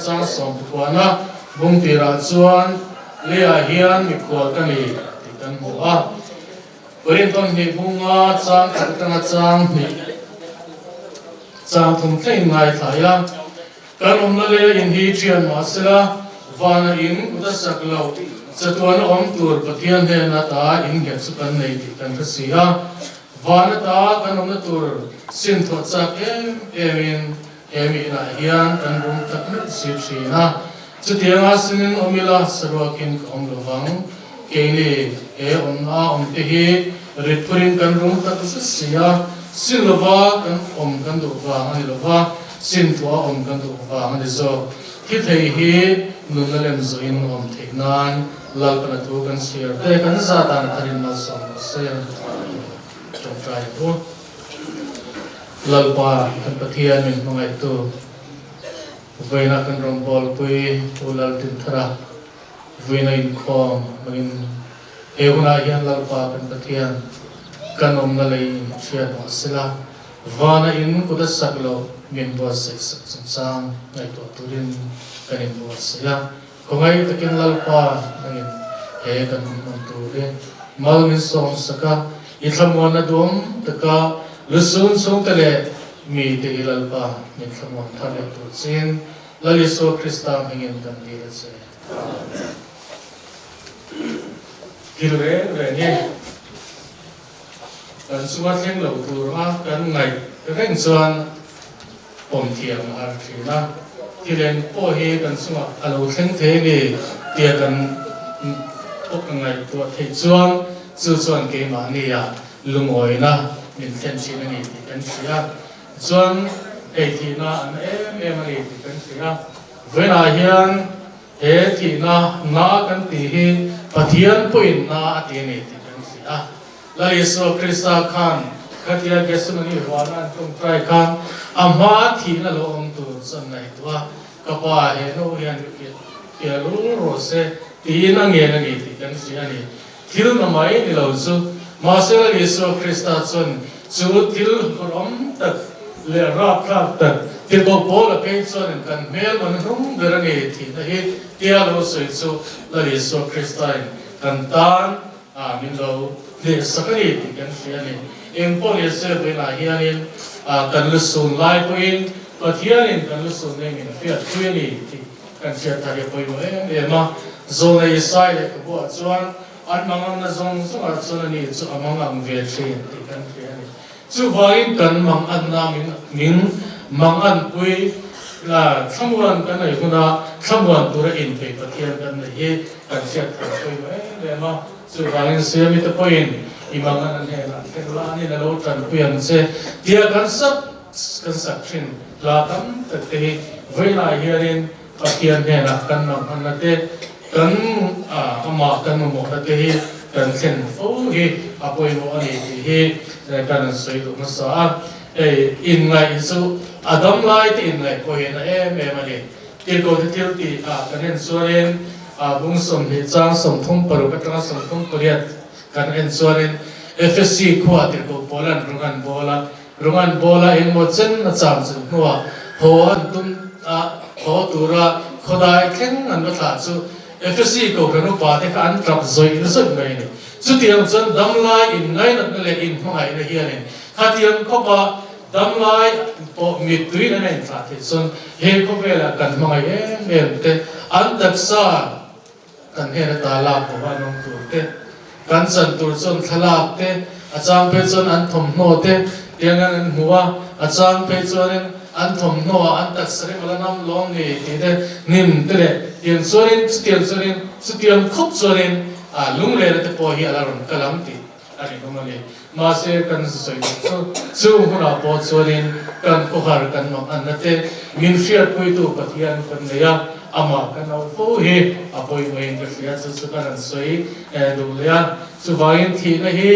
chang 19 bung tirah chuan leiah hian mikhual ka ni tih kan hmu a. Korinthon hnih bunga chang khat atanga chang hnih chang thum thleng ngaithla ila, kan awmna leh in hi thian mah sela, vana in kut a sak loh, chatuana awm tur Pathian hnen ata in nghet chu kan nei tih kan hre si a. Van ata kan awmna tur sin thawh chak em em in he mi inah hian kan rum tak meuh si thin a. Chutianga sinin awm ila saruakin ka awm lovang. Keini he awmna awm te hi rit phurin kan rum tak zet si a, sin lova kan awm kan duh vang a ni lova, sin thuah awm kan duh vang a ni zawk. Thi thei hi nunna lem zawhin awm theih nan Lalpana thu kan chhiar te kan za dan a tharin malsawm rawh se. Tawngtai ang u. Lalpa kan Pathian min hmangaihtu. Vawiinah kan rawngbawlpui Pu Laltinthara vawiina inkhawm hmangin he hunah hian Lalpa kan Pathian kan awmna lei in hriat mah sela, vana in kut a sak loh min buatsaih sak chungchang ngaihtuah turin kan inbuatsaih a. Khawngaih takin Lalpa nangin he kan hun hman turin mal min sawm sak a, i thlamuanna duam taka lusun chhungte leh mite i Lalpa min thlamuan thar leh tur chin Lal Isua Krista hmingin kan dil a che. Amen. Thil reng reng hi kan chunga thleng lo tur a kan ngaih reng chuan Pawm thiam a har thin a, thil eng pawh hi kan chungah a lo thleng thei a ni tia kan ngaihtuah theih chuan chu chuan keimahnia lungawina min thlen thin a ni tih kan hria. Tichuan hei thihna a na em em a ni tih kan hria. Vawiinah hian he thihna na kan tih hi Pathian pawhin na a ti a ni tih kan hria. Lal Isua Krista khan khatia Gethsemane huana an tawngtai khan a hma thihna lo awm tur chu an ngaihtuah a, Ka pa he no hian piah lul rawh se tiin a ngen a ni tih kan hria a ni. Thil na mai ni lo chu. Mahse Lal Isua Krista chuan Chu thil hlawm tak leh rapthlak tak tirhkoh Paula phei chuanin kan hmel man hnung ber a ni thihna hi tia lo sawi chu Lal Isua Kristain kan tan a min lo hnehsak a ni tih kan hria a ni. Eng pawh ni se vawiinah hianin kan lu sun lai pawhin Pathianin kan lu sun nei min hriat pui a ni tih kan hriat thar hi a pawimawh em em a. Zawlna Isai leh ka buah chuan An manganna zawng zawngah chuan ani chu a mangang ve thin tih kan hria a ni. Chuvangin kan manganna min min manganpui la thlamuan kan nei huna thlamuan tura inpeih Pathian kan nei hi kan hriat thar pawimawh em em a. Chuvangin Siami te pawhin i mangan a hnenah thleng la anin a lo tanpui ang che tia kan sak kan sak thin hla tam tak te hi vawiinah hianin Pathian hnenah kan manghana te, kan amah kan mamawhna te hi kan thlen fo hi a pawimawh a ni tih hi kan han sawi duh hmasa a. Hei inngaih hi chu a dam lai te inngaih pawh hian a em em a ni. Tirhkoh te thil tih ah kan en chuanin bung 20 chang 36 atanga 38 kan en chuanin Efesi khua tirhkoh Paula'n rawng an bawl a, Rawng an bawl a engmaw chen a cham chun hnuah haw an tum a, haw tura khawdai thleng an va thlah chu Efesi kohhran upa te kha an tap zawih zawih mai a ni. Chutiang chuan damlai inngainatna leh inhmangaihna hianin khatiang khawpa damlai pawh mittui an inthlah theih chuan he khawvela kan hmangaih em em te an taksa Kan hnen ata lak pawh an awm tur te, kan chan tur chuan thlalak te, a chang phei chuan an thawmhnaw te tiang an an hmu a, a chang phei chuanin an thawmhnaw ah an taksa reng ala nam lawm ni tih te hnim te leh tiang chuanin chutiang chuanin chutiang khawp chuanin ah lunglehna te pawh hi ala rawn kal ang tih a rinawm a ni. Mahse kan sawi duh chu chung hunah pawh chuanin kan khawhar kan mak anna te min hriatpuitu Pathian kan nei a, amah kan auh fo hi a pawimawhin ka hria chu chu kan han sawi duh leh a. Chuvangin thihna hi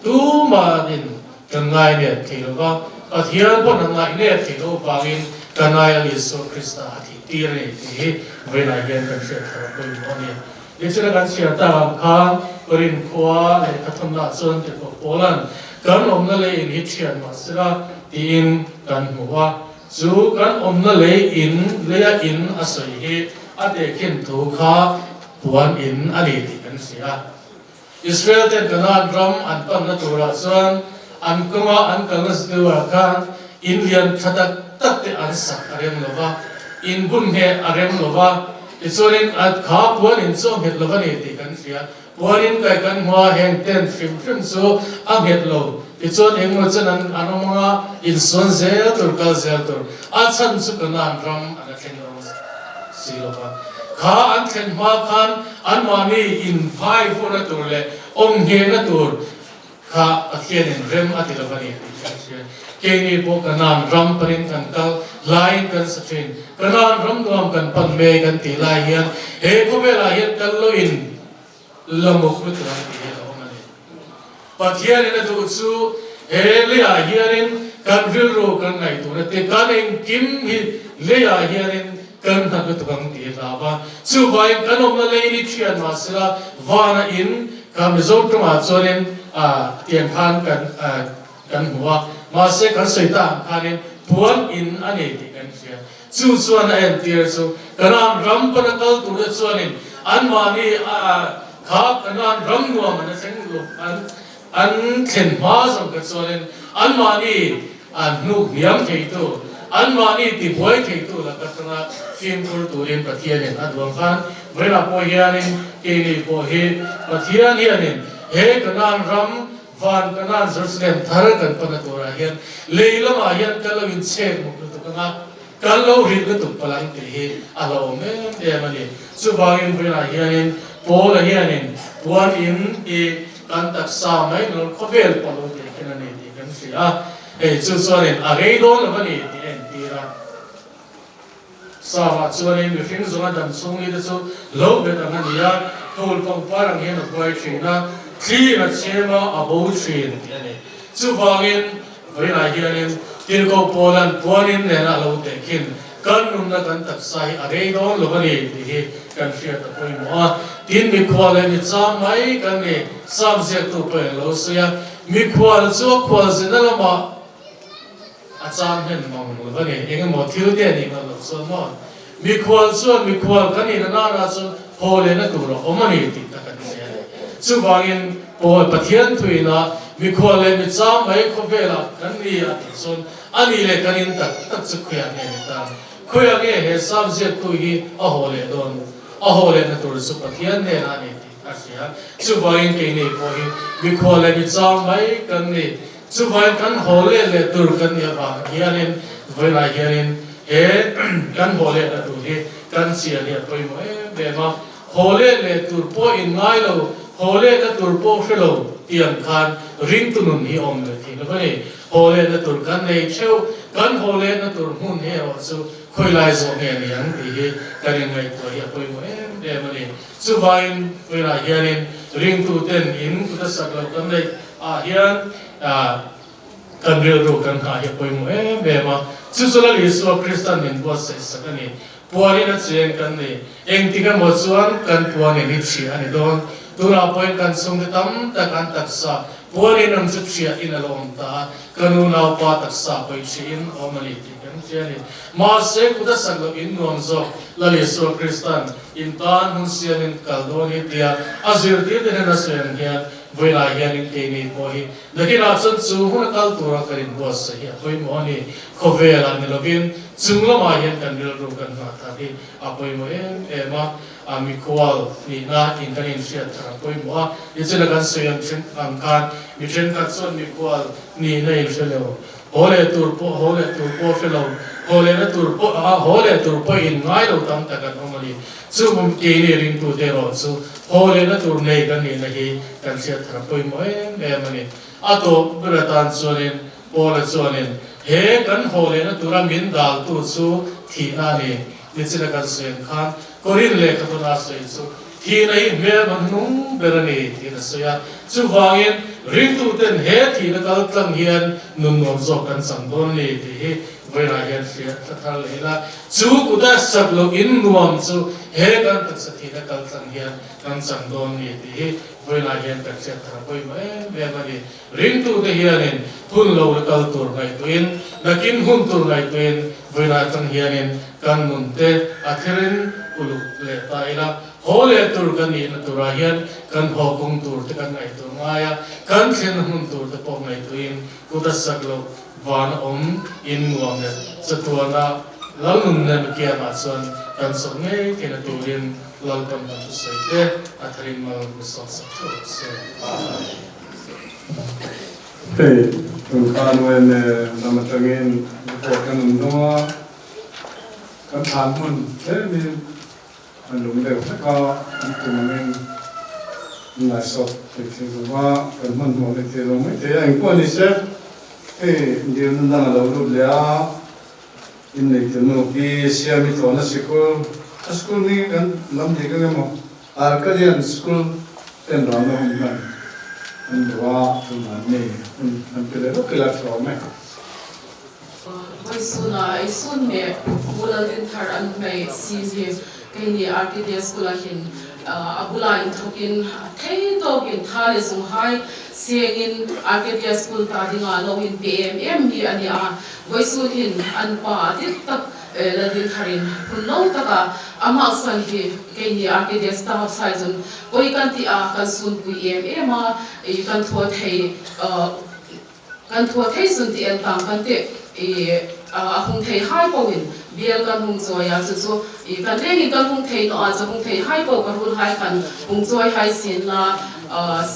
tumahin kan ngai nep thei lo va, Pathian pawn a ngaih nep thei loh vangin kan aia Isua Krista a thih tir a ni tih hi vawiinah hian kan hriat thar a pawimawh a ni. Nichina kan chhiar tak ang khan Korin khua leh Khathunah chuan Tirhkoh Paula'n kan awmna lei in hi thian mah sela tiin kan hmu a. Chu kan awmna lei in leia in a sawi hi a tehkhin thu kha puan in a ni tih kan hria. Israel ten Kanaan ram an panna turah chuan an kawnga an kalna zirah khan in lian tha tak tak te an sak a rem lo va, in bun ngheh a rem lo va, tichuanin a kha puan in chu a nghet lo va ni tih kan hria. Puan in kai kan hmu a, heng tent hrim hrim chu a nghet lo, tichuan engmaw chen an an awm anga insuan zel tur, kal zel tur, a chhan chu Kanaan ram an la thleng lo si lo va. Kha an thlen hma khan anmahni inphai vuahna tur leh awm nghehna tur kha Pathianin rem a ti lo a ni tih kan hria. Keini pawh Kanaan ram panin kan kal laiin kan sa thin. Kanaan ram nuam kan pan mai kan tih lai hian he khawvelah hian kal loin la muk lutuk ang tih hi a awm a ni. Pathianin a duh chu he leiah hianin kan rilru kan ngaihtuahna te kan engkim hi leiah hianin kan hna lutuk ang tih hi hlau a. Chuvangin kan awmna lei ni thian mahsela vana in kha Mizo tawngah chuanin tiang khan kan kan hmu a, mahse kan sawi ta ang khanin puan in a nei tih kan hria. Chu chuan a entir chu Kanaan ram pana kal turte chuanin anmahni kha Kanaan ram nuam an thleng lo an an thlen hma zawng kha chuanin anmahni an hnuk hniam theitu anmahni tibuai theitu laka tanga fimkhur turin Pathianin a duang khan vawiinah pawh hianin keini pawh hi Pathian hianin he Kanaan ram Van Kanaan Jerusalem thar kan pana turah hian lei lamah hian kan lo inchhek muk lutuk ang a, kan lo rit lutuk palh ang tih hi a hlauhawm em em a ni. Chuvangin vawiinah hianin Paula hianin puan in hi kan taksa mai lo khawvel pawh lo tih khin a ni tih kan hria a, hei chu chuanin a rei dawn lo a ni tih a entir a. Sava chuanin mihring zawnga dam chhung ni te chu lo bet ang a ni a, phul pangpar ang hian a huai thin a, thlir a chhem a, a bo thin tih a ni. Chuvangin vawiinah hianin Tirhkoh Paula'n puanin nena a lo tehkhin kan nunna kan taksa hi a rei dawn lo a ni tih hi kan hriat a pawimawh a. Tin, mikhua leh mi chang mai kan ni, Sam ziaktu pawhin a lo sawi a. Mikhual chu a khualzina lamah a chang hlen mang lo a ni. Eng emaw thil te a nih ngam loh chuan maw? Mikhual chuan mikhual kan ih na nana chuan haw lehna tur a awm a ni tih tak an hria a ni. Chuvangin Paul Pathian thuina mikhual leh michang mai khawvelah kan ni a tih chuan a nih leh kan in tak tak chu khawiah nge ni ta? Khawiah nge he Sam ziaktu hi a haw leh dawn? A haw lehna tur chu Pathian hnenah a ni tih a hria. Chuvangin keini pawh hi mikhual leh michang mai kan ni. Chuvangin kan haw leh leh tur kan nih avang hianin vawilah hianin he kan haw lehna tur hi kan chian hi a pawimawh em em a. Haw leh leh tur pawh in ngai lo, haw lehna tur pawh hre lo tih ang khan ringtu nun hi awm leh thei lo a ni. Haw lehna tur kan nei theuh, kan haw lehna tur hmun hi erawh chu khawilai zawh nge ni ang tih hi kan inngaihtuah hi a pawimawh em em a ni. Chuvangin vawilah hianin ringtuten in kut a sak loh kan neih ah hian kan rilru kan nghah hi a pawimawh em em a. Chu chu Lal Isua Kristan min buatsaih sak a ni. Puanin a cheng kan ni. Engtik emaw chuan kan puanin hi chhiah a ni dawn. Tunah pawhin kan chhungte tam tak an taksa puanin ang chu chhiahin a lo awm ta a, ka nu naupa taksa pawhin chhiahin a awm a ni tih kan hria a ni. Mahse kut a sak loh in nuam zawk Lal Isua Kristan In tan hun siamin kal dawn hi tia a zirtirte hnena sawi ang hian vawilah hianin keini pawh hi nakinah chuan chu hun a kal tura kan inbuatsaih hi a pawimawh a ni. Khawvelah ni lovin chung lamah hian kan rilru kan nghah thar hi a pawimawh em em a, a mikhual nihna in kan inhriat thar a pawimawh a. Nichina kan sawi ang then ang khan mi thenkhat chuan mikhual nihna in hre lo. Haw leh tur pawh haw leh tur pawh hre lo, haw lehna tur pawh a haw leh tur pawh in ngai lo tam tak an awm a ni. Chu hmun keini ringtute erawh chu haw lehna tur nei kan nihna hi kan hriat thar pawimawh em em a ni. A tawp ber atan chuanin Paula chuanin he kan haw lehna tura min daltu chu thihna a ni. Nichina kan sawi ang khan Korin lehkhatawna sawi chu thihna hi hmel man hnung ber a ni tiin a sawi a. Chuvangin ringtuten he thihna kal tlang hian nun nuam zawk kan chang dawn a ni tih hi vawiinah hian hriat thla thar leh ila. Chu kuta sak loh in nuam chu he kan taksa thihna kal tlang hian kan chang dawn a ni tih hi vawiinah hian kan hriat thar pawimawh em em a ni. Ringtute hianin hun lo la kal tur ngaihtuahin, nakin hun tur ngaihtuahin vawiinah atang hianin kan nunte a thirin uluk leh ta ila. Haw leh tur kan nihna turah hian kan haw kawng tur te kan ngaihtuah ngai a, kan thlenna hmun tur te pawh ngaihtuahin kut a sak loh van a awm in nuam leh chatuana Lalnun nem kiangah chuan kan chawlh ngei theihna turin Lalpan kan thusawi te a tharin mal mi sawt sak theuh rawh se. Hei, tun khan yma lam atangin report kan awm dawng a, kan thlan hmun tlemin An lung deuh hlek a, an tum angin an laisawp thei thei lo va, kan hmanhmawh leh thei lo mai thei a, engpawh ni se, hei dilna dang a lo lut leh a, innei tu nu hi Siami tawhna sikul, a school hming kan lam dik ang emaw, Arcadian School ten ralna hun hman an duh a, tunah an nei hun an pe leh lawk ila tha awm e. Vawisuna ei sun me Pu Laldinthar an hmei si hi keini RTD School ah hin a bula in thawk in a thei tawk in tha leh zung hai seng in RTD School ta ding ah lo in pe em em mi a ni a. Vawisun hin an pa dik tak Laldinthar in hun lo tak a amah chuan hi keini RTD staff sai chun pawi kan tih a kan sun pui em em a kan thaw thei Kan thua thei sun tih en tang kan tih i a hung thei hai po in bial kan hung chawi a chu chu i kan leng in kan hung thei nawh a chu hung thei hai po ka rul hai kan hung chawi hai sin la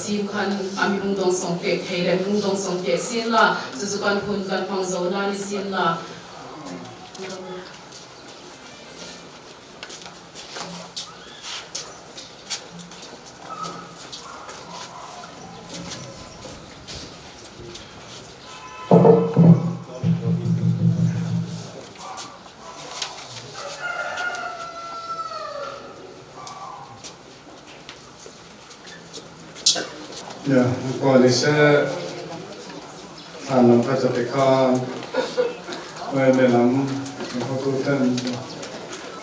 sim khan a mi hung dawng sawng pek thei le mi hung dawng sawng pek sin la chu chu kan hun kan hmang zo na ni sin la. Ya, engpawh ni se thlan lam kha chate khan yma lam kan hotu ten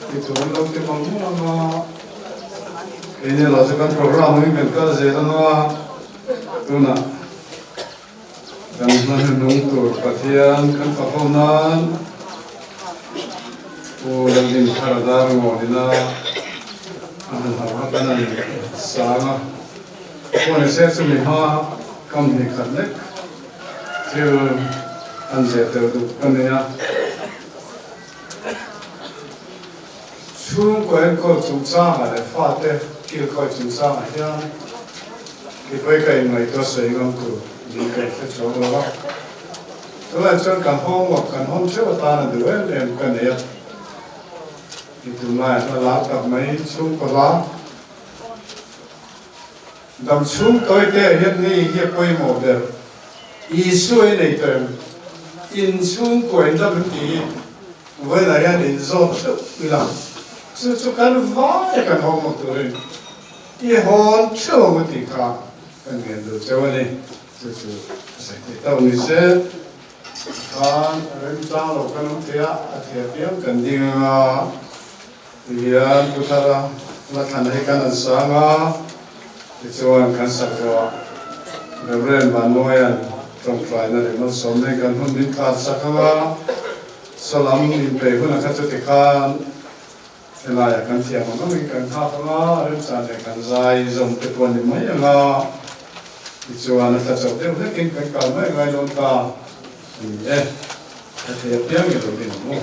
ti tur an lo ti mang mang a, keini erawh chu kan program angin kan kal zel ang a, tunah. Kan hma hnuhnung tur Pathian kan fak ho nan Pu Lalhlimthara dar ngawlina a han hauh kha kan han sang a. Pawh ni se chumi hma kam hnih khat lek thil an zeh tel duh ka nei a. Chhungkaw enkawl chungchangah leh fate kilkawi chungchangah hian mipui ka inngaihtuah sawi ngam tur niin ka inhre chuang lo a. Tunah chuan kan homework kan hawng theuh atan a duh em em ka nei a. I tunlaiah hla lar tak mai chhungkaw hla dam chhung tawite ah hian hei hi a pawimawh ber. Isua i nei tawh em? In chhungkaw in dam em tih hi Vawiinah hian in zawt theuh ila, chu chu kan vai a kan hawng hawk turin i hawn theuh ang u tih kha kan ngen duh cheu a ni. Chu chu a sawi theih tawk ni se, khan remchang lo kan awm thei a, a thei apiang kan ding ang a, tihian Pu Thara la thlan hi kan han sang a, tichuan kan sak zawh ah Reverend Vanmawia'n tawngtaina leh malsawmna in kan hun min khar sak ang a. Salam inpeih hunah kha chuti khan helaiah kan thiam ang angin kan nghak ang a, remchan leh kan zai zawm te pawh a ni mai ang a, tichuan a tla chauh deuh hlekin kan kal mai ngai dawn ta a ni e, ka thei apiang i lo din ang u.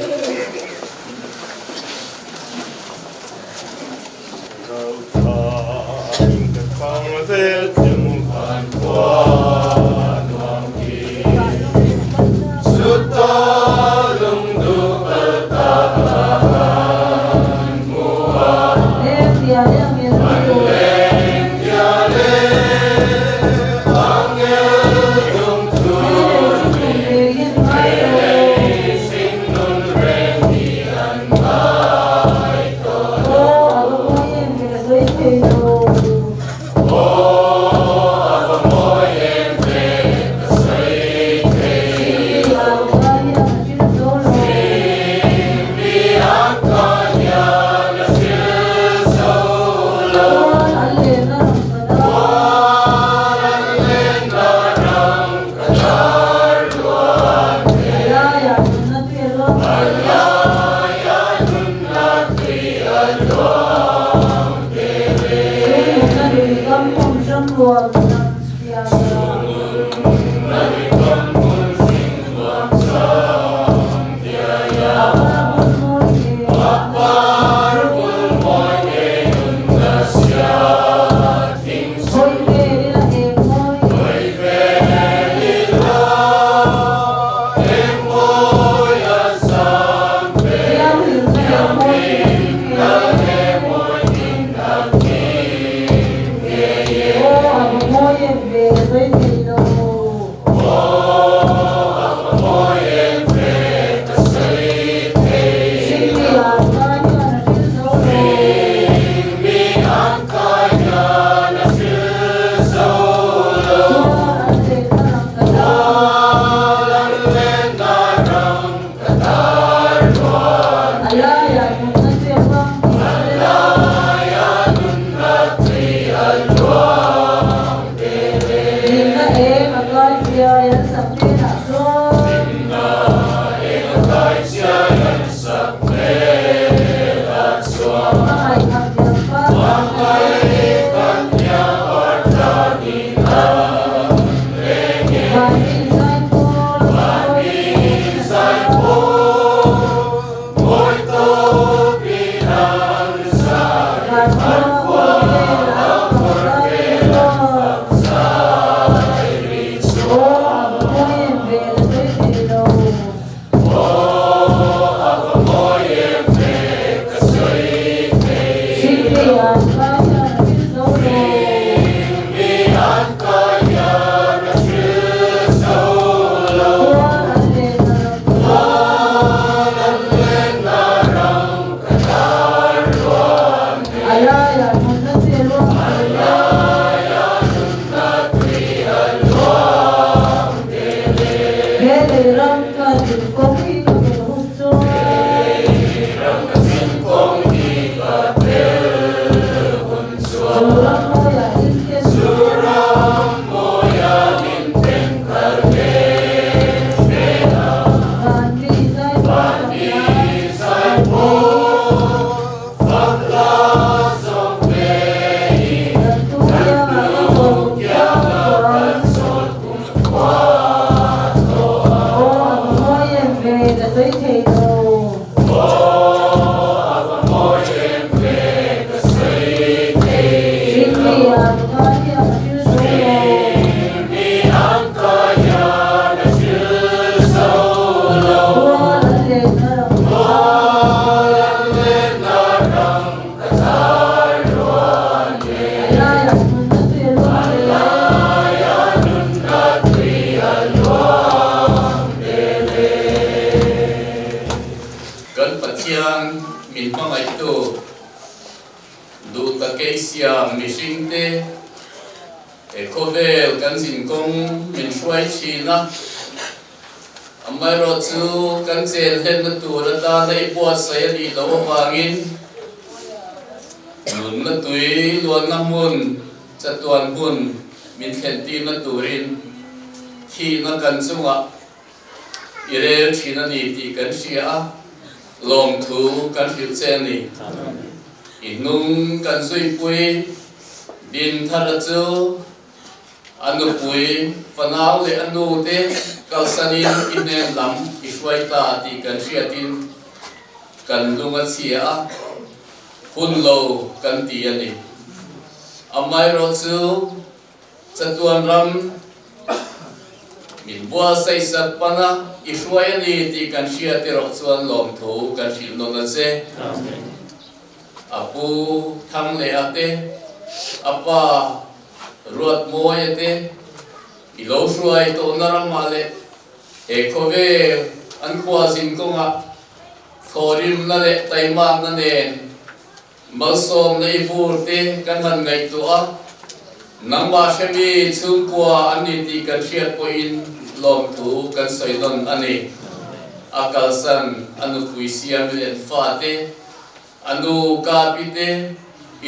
Pathian min hmangaihtu duh ta keisiam mihringte he khawvel kan zinkawng min hruai thin a, amaherawhchu kan chen hlenna tur atana i buatsaih a nih loh avangin nunna tui luanna hmun chatuan hmun min thlentirna turin thihna kan chungah I rel thin a ni tih kan hria a, lawmthu kan hrilh che a ni. I hnung kan zuipui din thar a chu a nupui, fanau leh a nu te kalsanin i hnen lam i hruai ta tih kan hriatin kan lung a chhia a, hun lo kan ti a ni. Amaherawhchu Chatuan ram min buatsaih sak pana i hruai a ni tih kan hriat erawh chuan lawmthu kan hrilh nawn a che. A pu Thangleha te, a pa Ruatmawia te i lo hruai tawhna ramah leh he khawvel an khuazin kawngah thawhrimna leh taimakna nen Malsawmna i vur te kan han ngaihtuah a, nangmah hremi chhungkua an ni tih kan hriat pawhin lawmthu kan sawi nawn a ni. A kalsan a nupui siam leh an fate, a nu Kapi te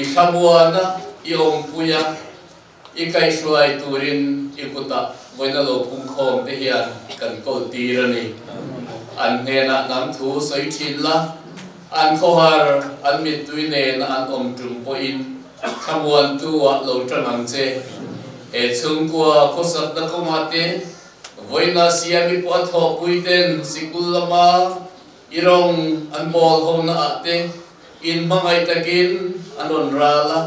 i thlamuana i awmpui a, i kaihhruai turin i kutah vawiina lo pungkhawm te hian kan kawl tir a ni. An hnenah nang thu sawi thin la, an khawhar an mittui nena an awm tum pawhin thlamuantu ah lo tan ang che. He chhungkua khawsakna kawngah te vawiina siami pawh a thawhpui ten sikul lama i rawng an bawl hona ah te in hmangaih takin an rawn ral a,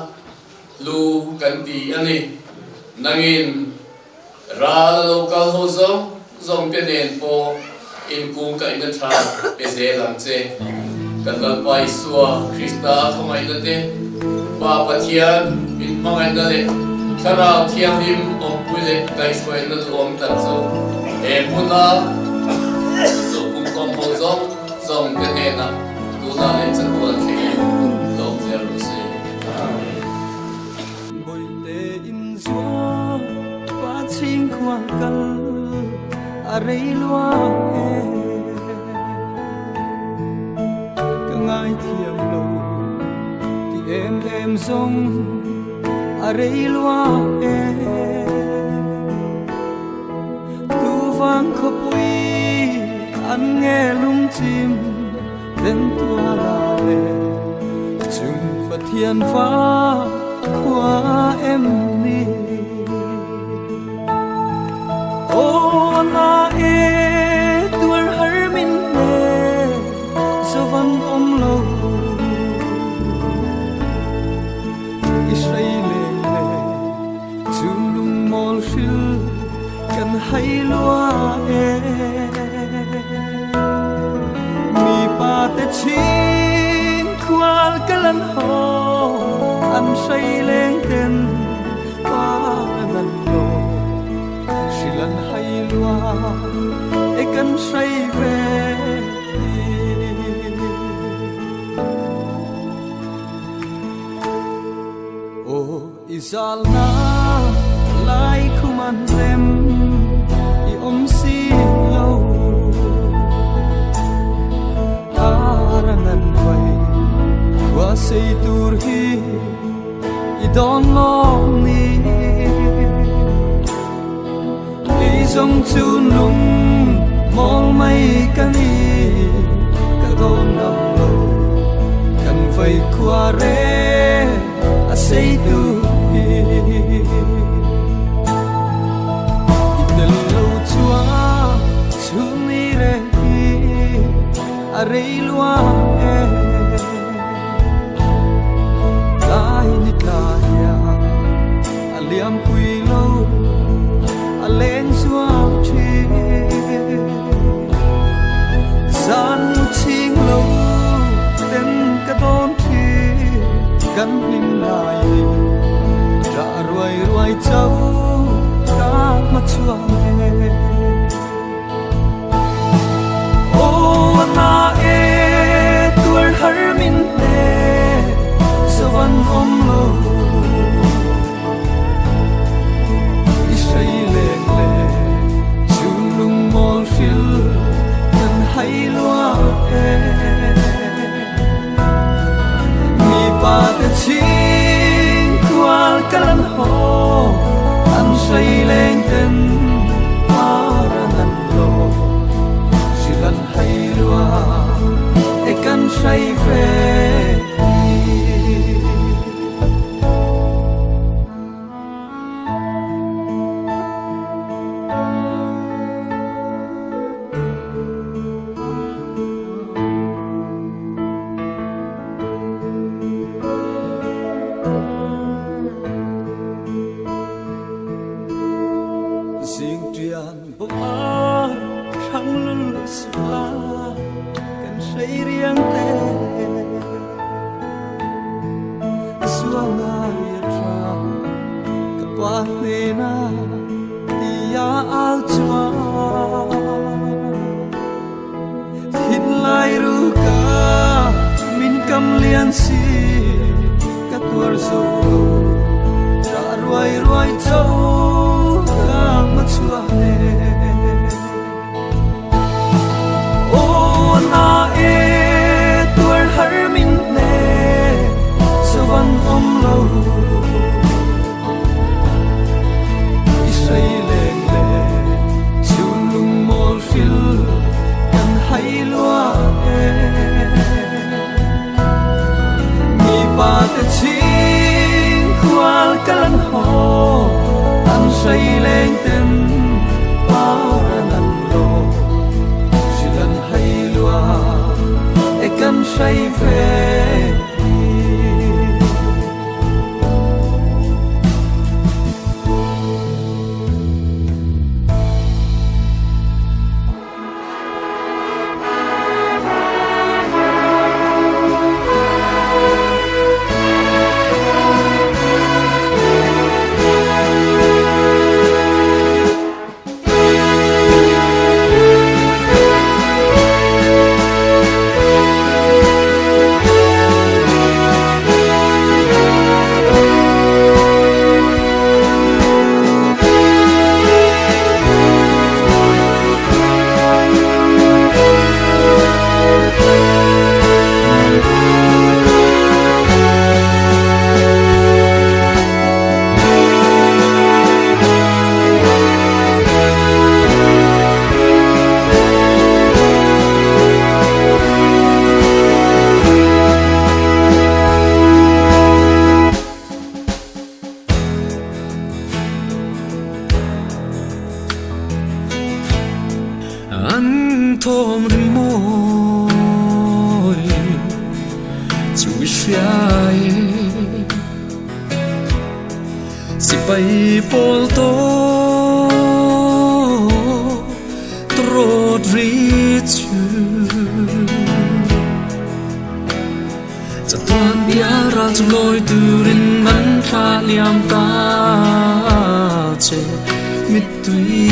hlu kan ti a ni. Nangin ral a lo kal ho zawng zawng te nen pawh inkung kaihna tha pe zel ang che. Kan Lalpa Isua Krista khawngaihna te, Pa Pathian min hmangaihna leh Thlarau Thianghlim awmpui leh kaihhruaina duhawm tak chu he hmuna lo pumkhawm ho zawng zawng te hnenah tunah leh chatuan thlengin lawm zel rawh se. Bawihte in zua pa chhing khual kal a rei lua e ka ngai thiam lo ti em em zawng a rei lua e tu vang khawpui an nge lung chim Den tua la le chung Pathian va khua em ni O na e tuar har min ne zo van om lo I hrei leng le chung lung mawl hril kan hai lua e Mi pa te chin khual ka lan haw an hrei leng ten pa nan lo hril an hai lua e kan hrei ve Aw i zalna lai khum an rem i awm si lo Aran an vai khua sei tur hi i dawn lawm ni Kei zawng chu lung mawl mai ka ni ka dawn ngam lo kan vai khua re a sei tu hi I tel lo chuan chhun ni reng hi a rei lua e Tlai ni tla hian a liam pui lo a leng zuau thin Zan mu chhing lo ten ka dawn thin kan hlim lai ni rah ruai ruai chau ka hma chhuak e Aw a na e tuar har Hrai leng ten par an lo hrilh an hai lua e kan hrai ve Zing tian bawk a thang lul sula kan hrei riang te Suanga ya tha ka pa hnena tia au chuan Thin lai ru ka min kam lian si ka tuar zo lo tra ruai ruai cho ka ma chua e O na e tuar har min ne chuan om lo I sei leng le chun lung mol hril kan hai lua e Mi pa te ching khual kalan ho an sei leng ten par an lo hrilan hai lua e kan sei ve. An thawm ri mawi chu i hriai sipai pawl to trawt ri chu chatuan bial ral chung lawi turin an thla liam ta che mittui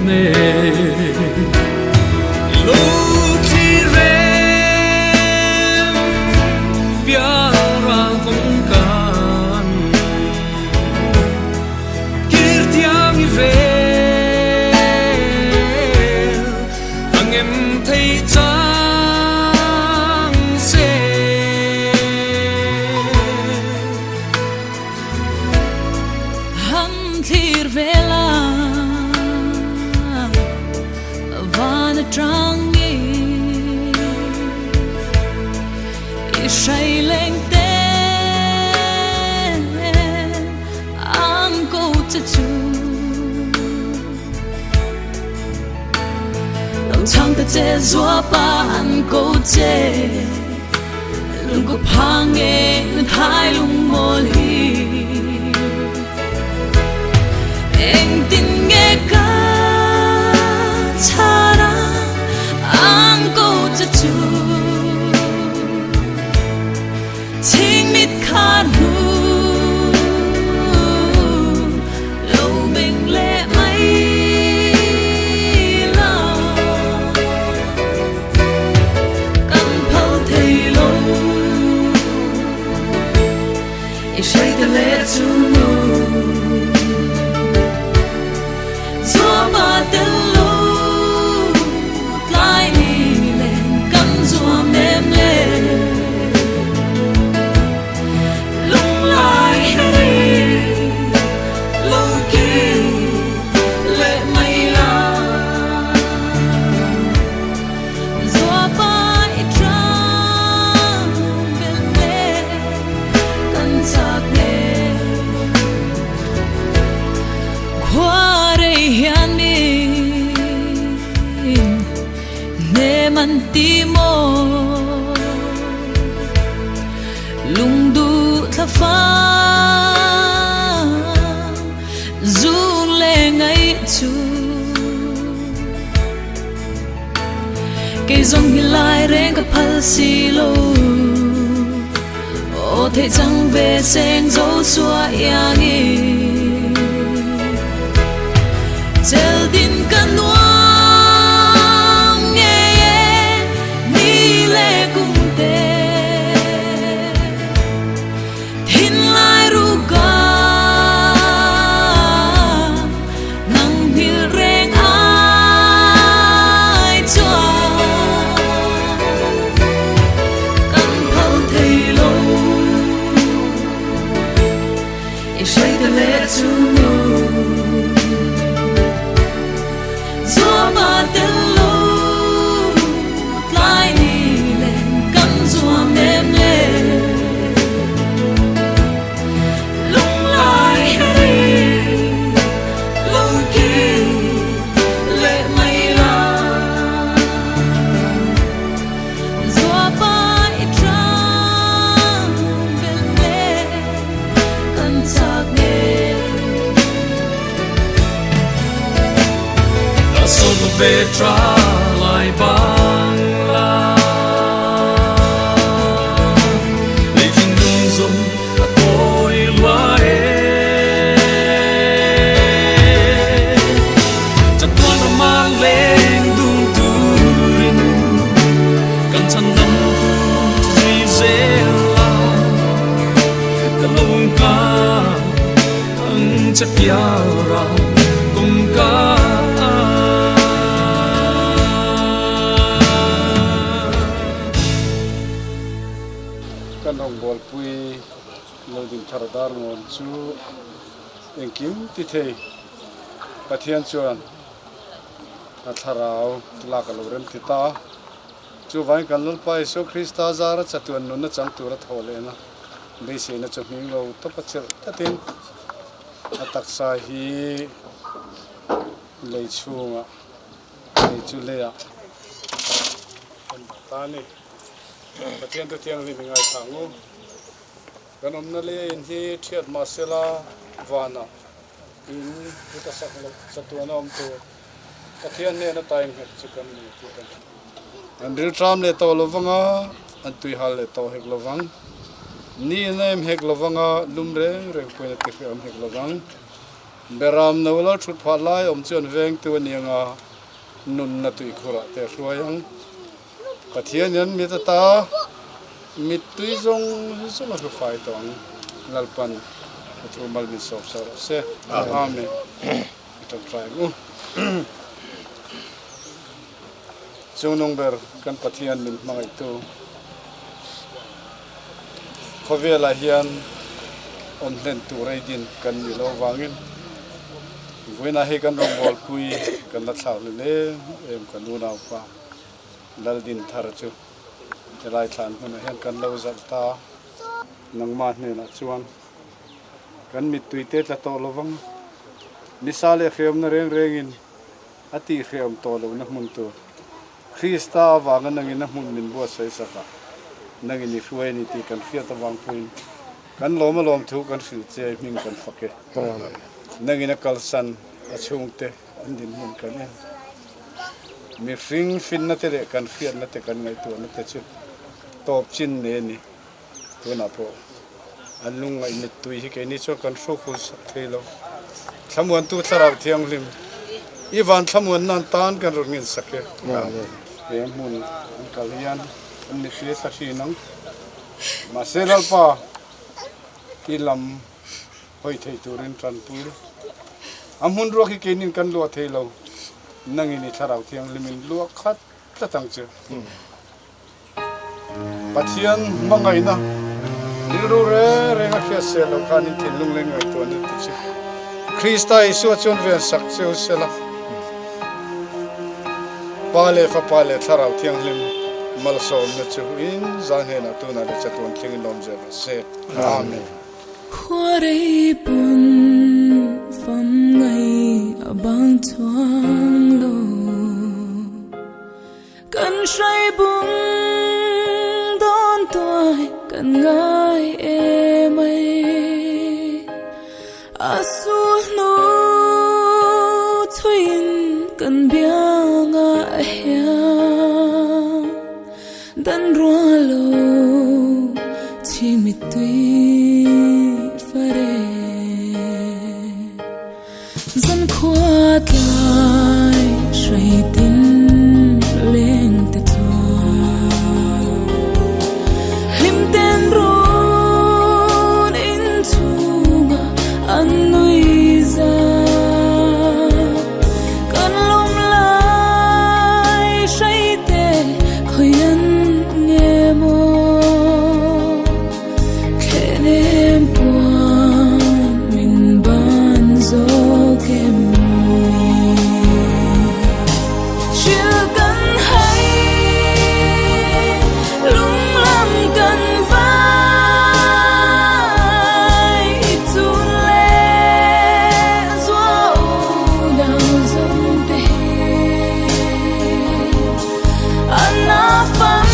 ne lo thli rem bial ral kawng kan kir thiang i vel angem thei chang se. Han thlir vela van atangin i hrai leng ten an ko che chu lo chang ta che zua pa an ko che lung ko phang e thai lung mol hi eng tin nge ka chara an ko che chu ching mit khan hu lo beng le mai la kan phal thei lo i shake the le chu nu zua ma tel lo tlai ni len kan zuam nem le lung lai heri lo ki Kei zawng hi lai reng ka phal si lo Aw theih chang ve seng zo chua iangin Chel din ka nuam ngei e ni le kum te Thinlai ruka nang hmil reng ai chuan kan phal thei lo i hrai ta leh chu nu zuam a tel lo tlai ni len kan zuam em le Lunglai heri lungki leh mai la Zuapa i tang belh leh kan chak nge. Ka sawm ve tha lai bang la. Lei thinlung zawng a tawi lua e. Chatuan rama leng dung turin kan chhan dam tu zui zel la. Ka lo nghak ang che piara kawngka. Kan rawngbawlpui lo ding thar dar ngawn chu engkim ti thei Pathian chuan a thlarau lak a lo rem ti ta. Chuvangin kan Lalpa Isua Krista zara chatuan nunna chang tura thaw lehna beiseina chu hming lo tawp a chirh tlatin a taksa hi lei chhungah lei chu leiah kan dah ta a ni. Pathian thu thianghlim i ngaithla ang u. Kan awmna lei a in hi thiat mahsela vanah in i ka sak loh chatuan a awm tur Pathian hnena tainghet chu kan ni tih kan hria. An rilṭam leh tawh lovang a, an tuihal leh tawh hek lovang. Ni in a em hek lovang a, lum reng reng pawhin a ti hrehawm hek lovang. Beram no lal ṭhut phah lai awm chuan vengtu a ni ang a, nunna tuikhurah te a hruai ang. Pathian hian mit ata mittui zawng zawng a hlufai tawh ang. Lalpan a thu mal min sawp sa rawh se. Amen. I ṭawngṭai ang u. Chungnung ber kan Pathian min hmangaihtu khawvelah hian awm hlen tur ei din kan ni lo vangin vawiinah hei kan rawngbawlpui kan la thlak leh em em kan unaupa Laldin thar chu helai thlan hmunah hian kan lo zalh ta. Nangmah hnenah chuan kan mittui te tla tawh lovang nisa leh hreawmna reng rengin a tihhreawm tawh lohna hmun tur Krista avanga nangin a hmun min buatsaih sak a, nangin i hruai a ni tih kan hriat avang pawhin kan lawm a lawm thu kan hrilh che a, i hming kan fak e. Nangin a kalsan a chhungte an dinhmun kan en. Mihring finna te leh kan hriatna te kan ngaihtuahna te chu tawp chin nei a ni. Tunah pawh an lungngaih mittui hi keini chuan kan hruk hul sak thei lo. Thlamuantu Thlarau Thianghlim, i van thlamuan nan tan kan rawn nginsak e. He hmun an kal hian an mittui a tla thin ang. Mahse Lalpa, i lam hawi thei turin tanpui la. A hmun ruak hi keinin kan luah thei lo. Nangin i Thlarau Thianghlimin luah khat tlat ang che. Pathian hmangaihna rilru reng reng a hriat sel loh khan in thinlung leng ngaihtuahna te chu Krista Isua chuan ven sak cheu sela, Pa leh Fapa leh Thlarau Thianghlim malsawmna chu in zan hnenah tunah leh chatuan thleng in lawm zel rawh se. Amen. Khuarei pawn fam ngai a bang chuang lo. Kan hrai bung dawn tuai kan ngai em ai. A sulhnu thuiin kan biangah hian. Mittui fare Zan khua tlai hruai tin leng te chuan Hlim ten run in chhunga an nui za Kan lawm lai hruai te khawi an nge maw Thlenem puan min ban zawk em ni? Hrilh kan hai, lunglam kan vai, i chun leh zuau nau zawng te hi an a fam.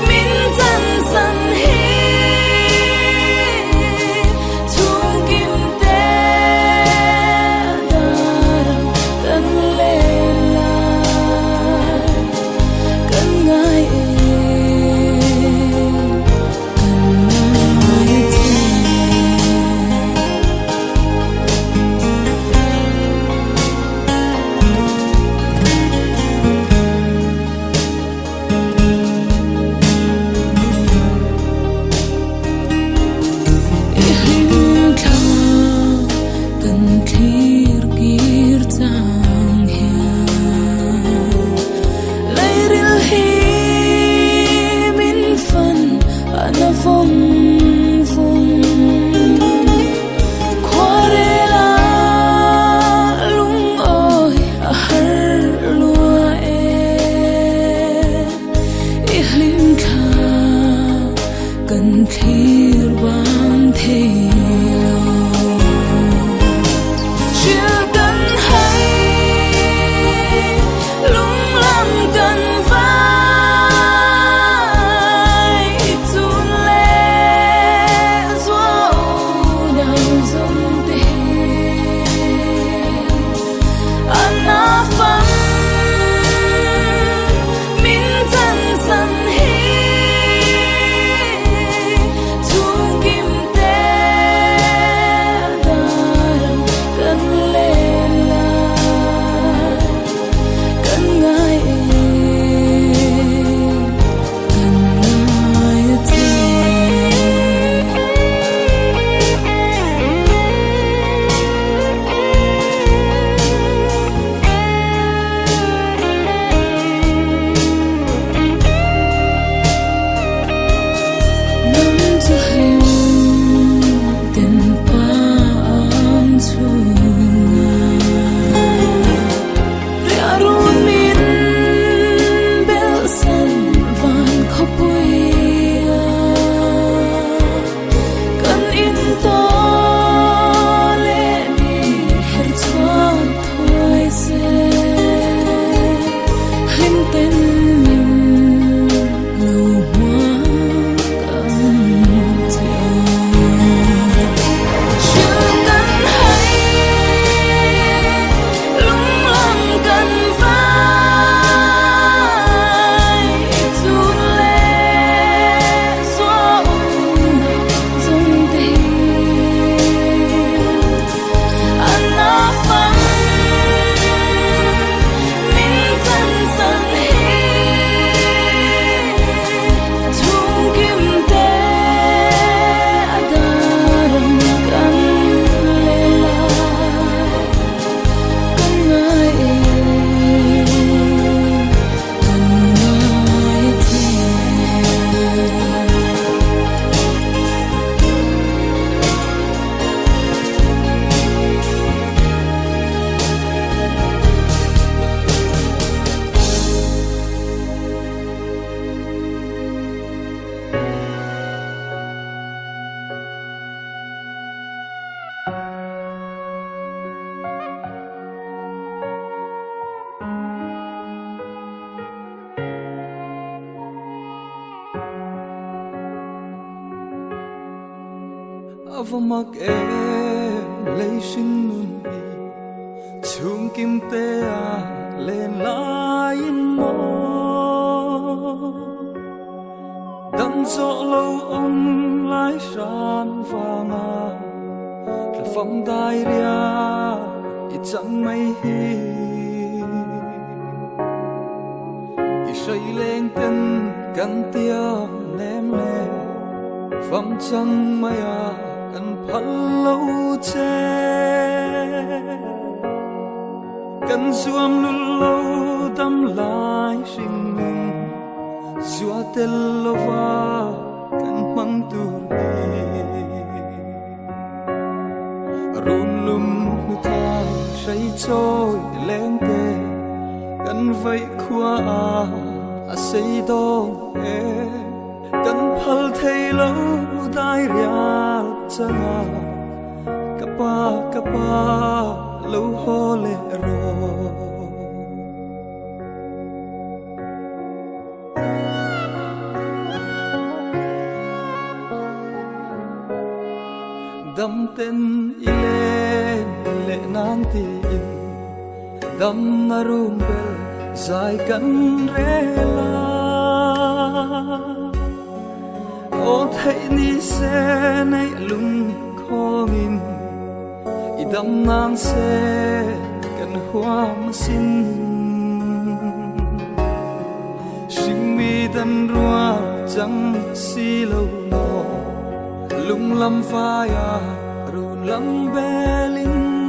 Min chan san hi chhungkim te a daram kan len lai kan ngai em kan ngai che. I hlim thla kan thlir kir chang hian Leiril hi min fan a na vawng vawng Khuarela lungawi a har lua e I hlim thla kan thlir bang thei lo. Hrilh kan hai, lunglam kan vai, i chun leh zuau nau zawng te hi an a fam min chan san hi chhungkim te a daram kan len lai kan ngai em kan ngai a che. Nang chu hlim ten pa ang chhunga Riah run min belh san van khawpuia Kan in tawh leh ni her chhuak thuai se Hlim ten min lo hmuak ang che aw. Hrilh kan hai, lunglam kan vai, i chun leh zuau na zawng te hi an a fam min chan san hi chhungkim te a daram kan leh lai kan ngai em kan ngai che. A va mak em lei hring nun hi chhungkim te a len laiin maw. Dang zawh lo awm lai hran vanga tla fam dai rial i chang mai hi. I hrei leng ten kan tiam nem le fam chang mai a kan phal lo che. Kan zuam lul lo dam lai hring nun zua tel lova kan hmang tur hi. Run lum hnu thai hrei chawi leng te kan vaih khua a a sei dawn em. Kan phal thei lo dai rial changa ka pa ka pa lo haw leh rawh. Dam ten i len leh nan tiin dam na rum bel zai kan rel a. Aw theih ni se neih lung khawngin i dam nan se kan huam asin. Hringmi dan rual chang si lo maw lung lam vaia run lam belin.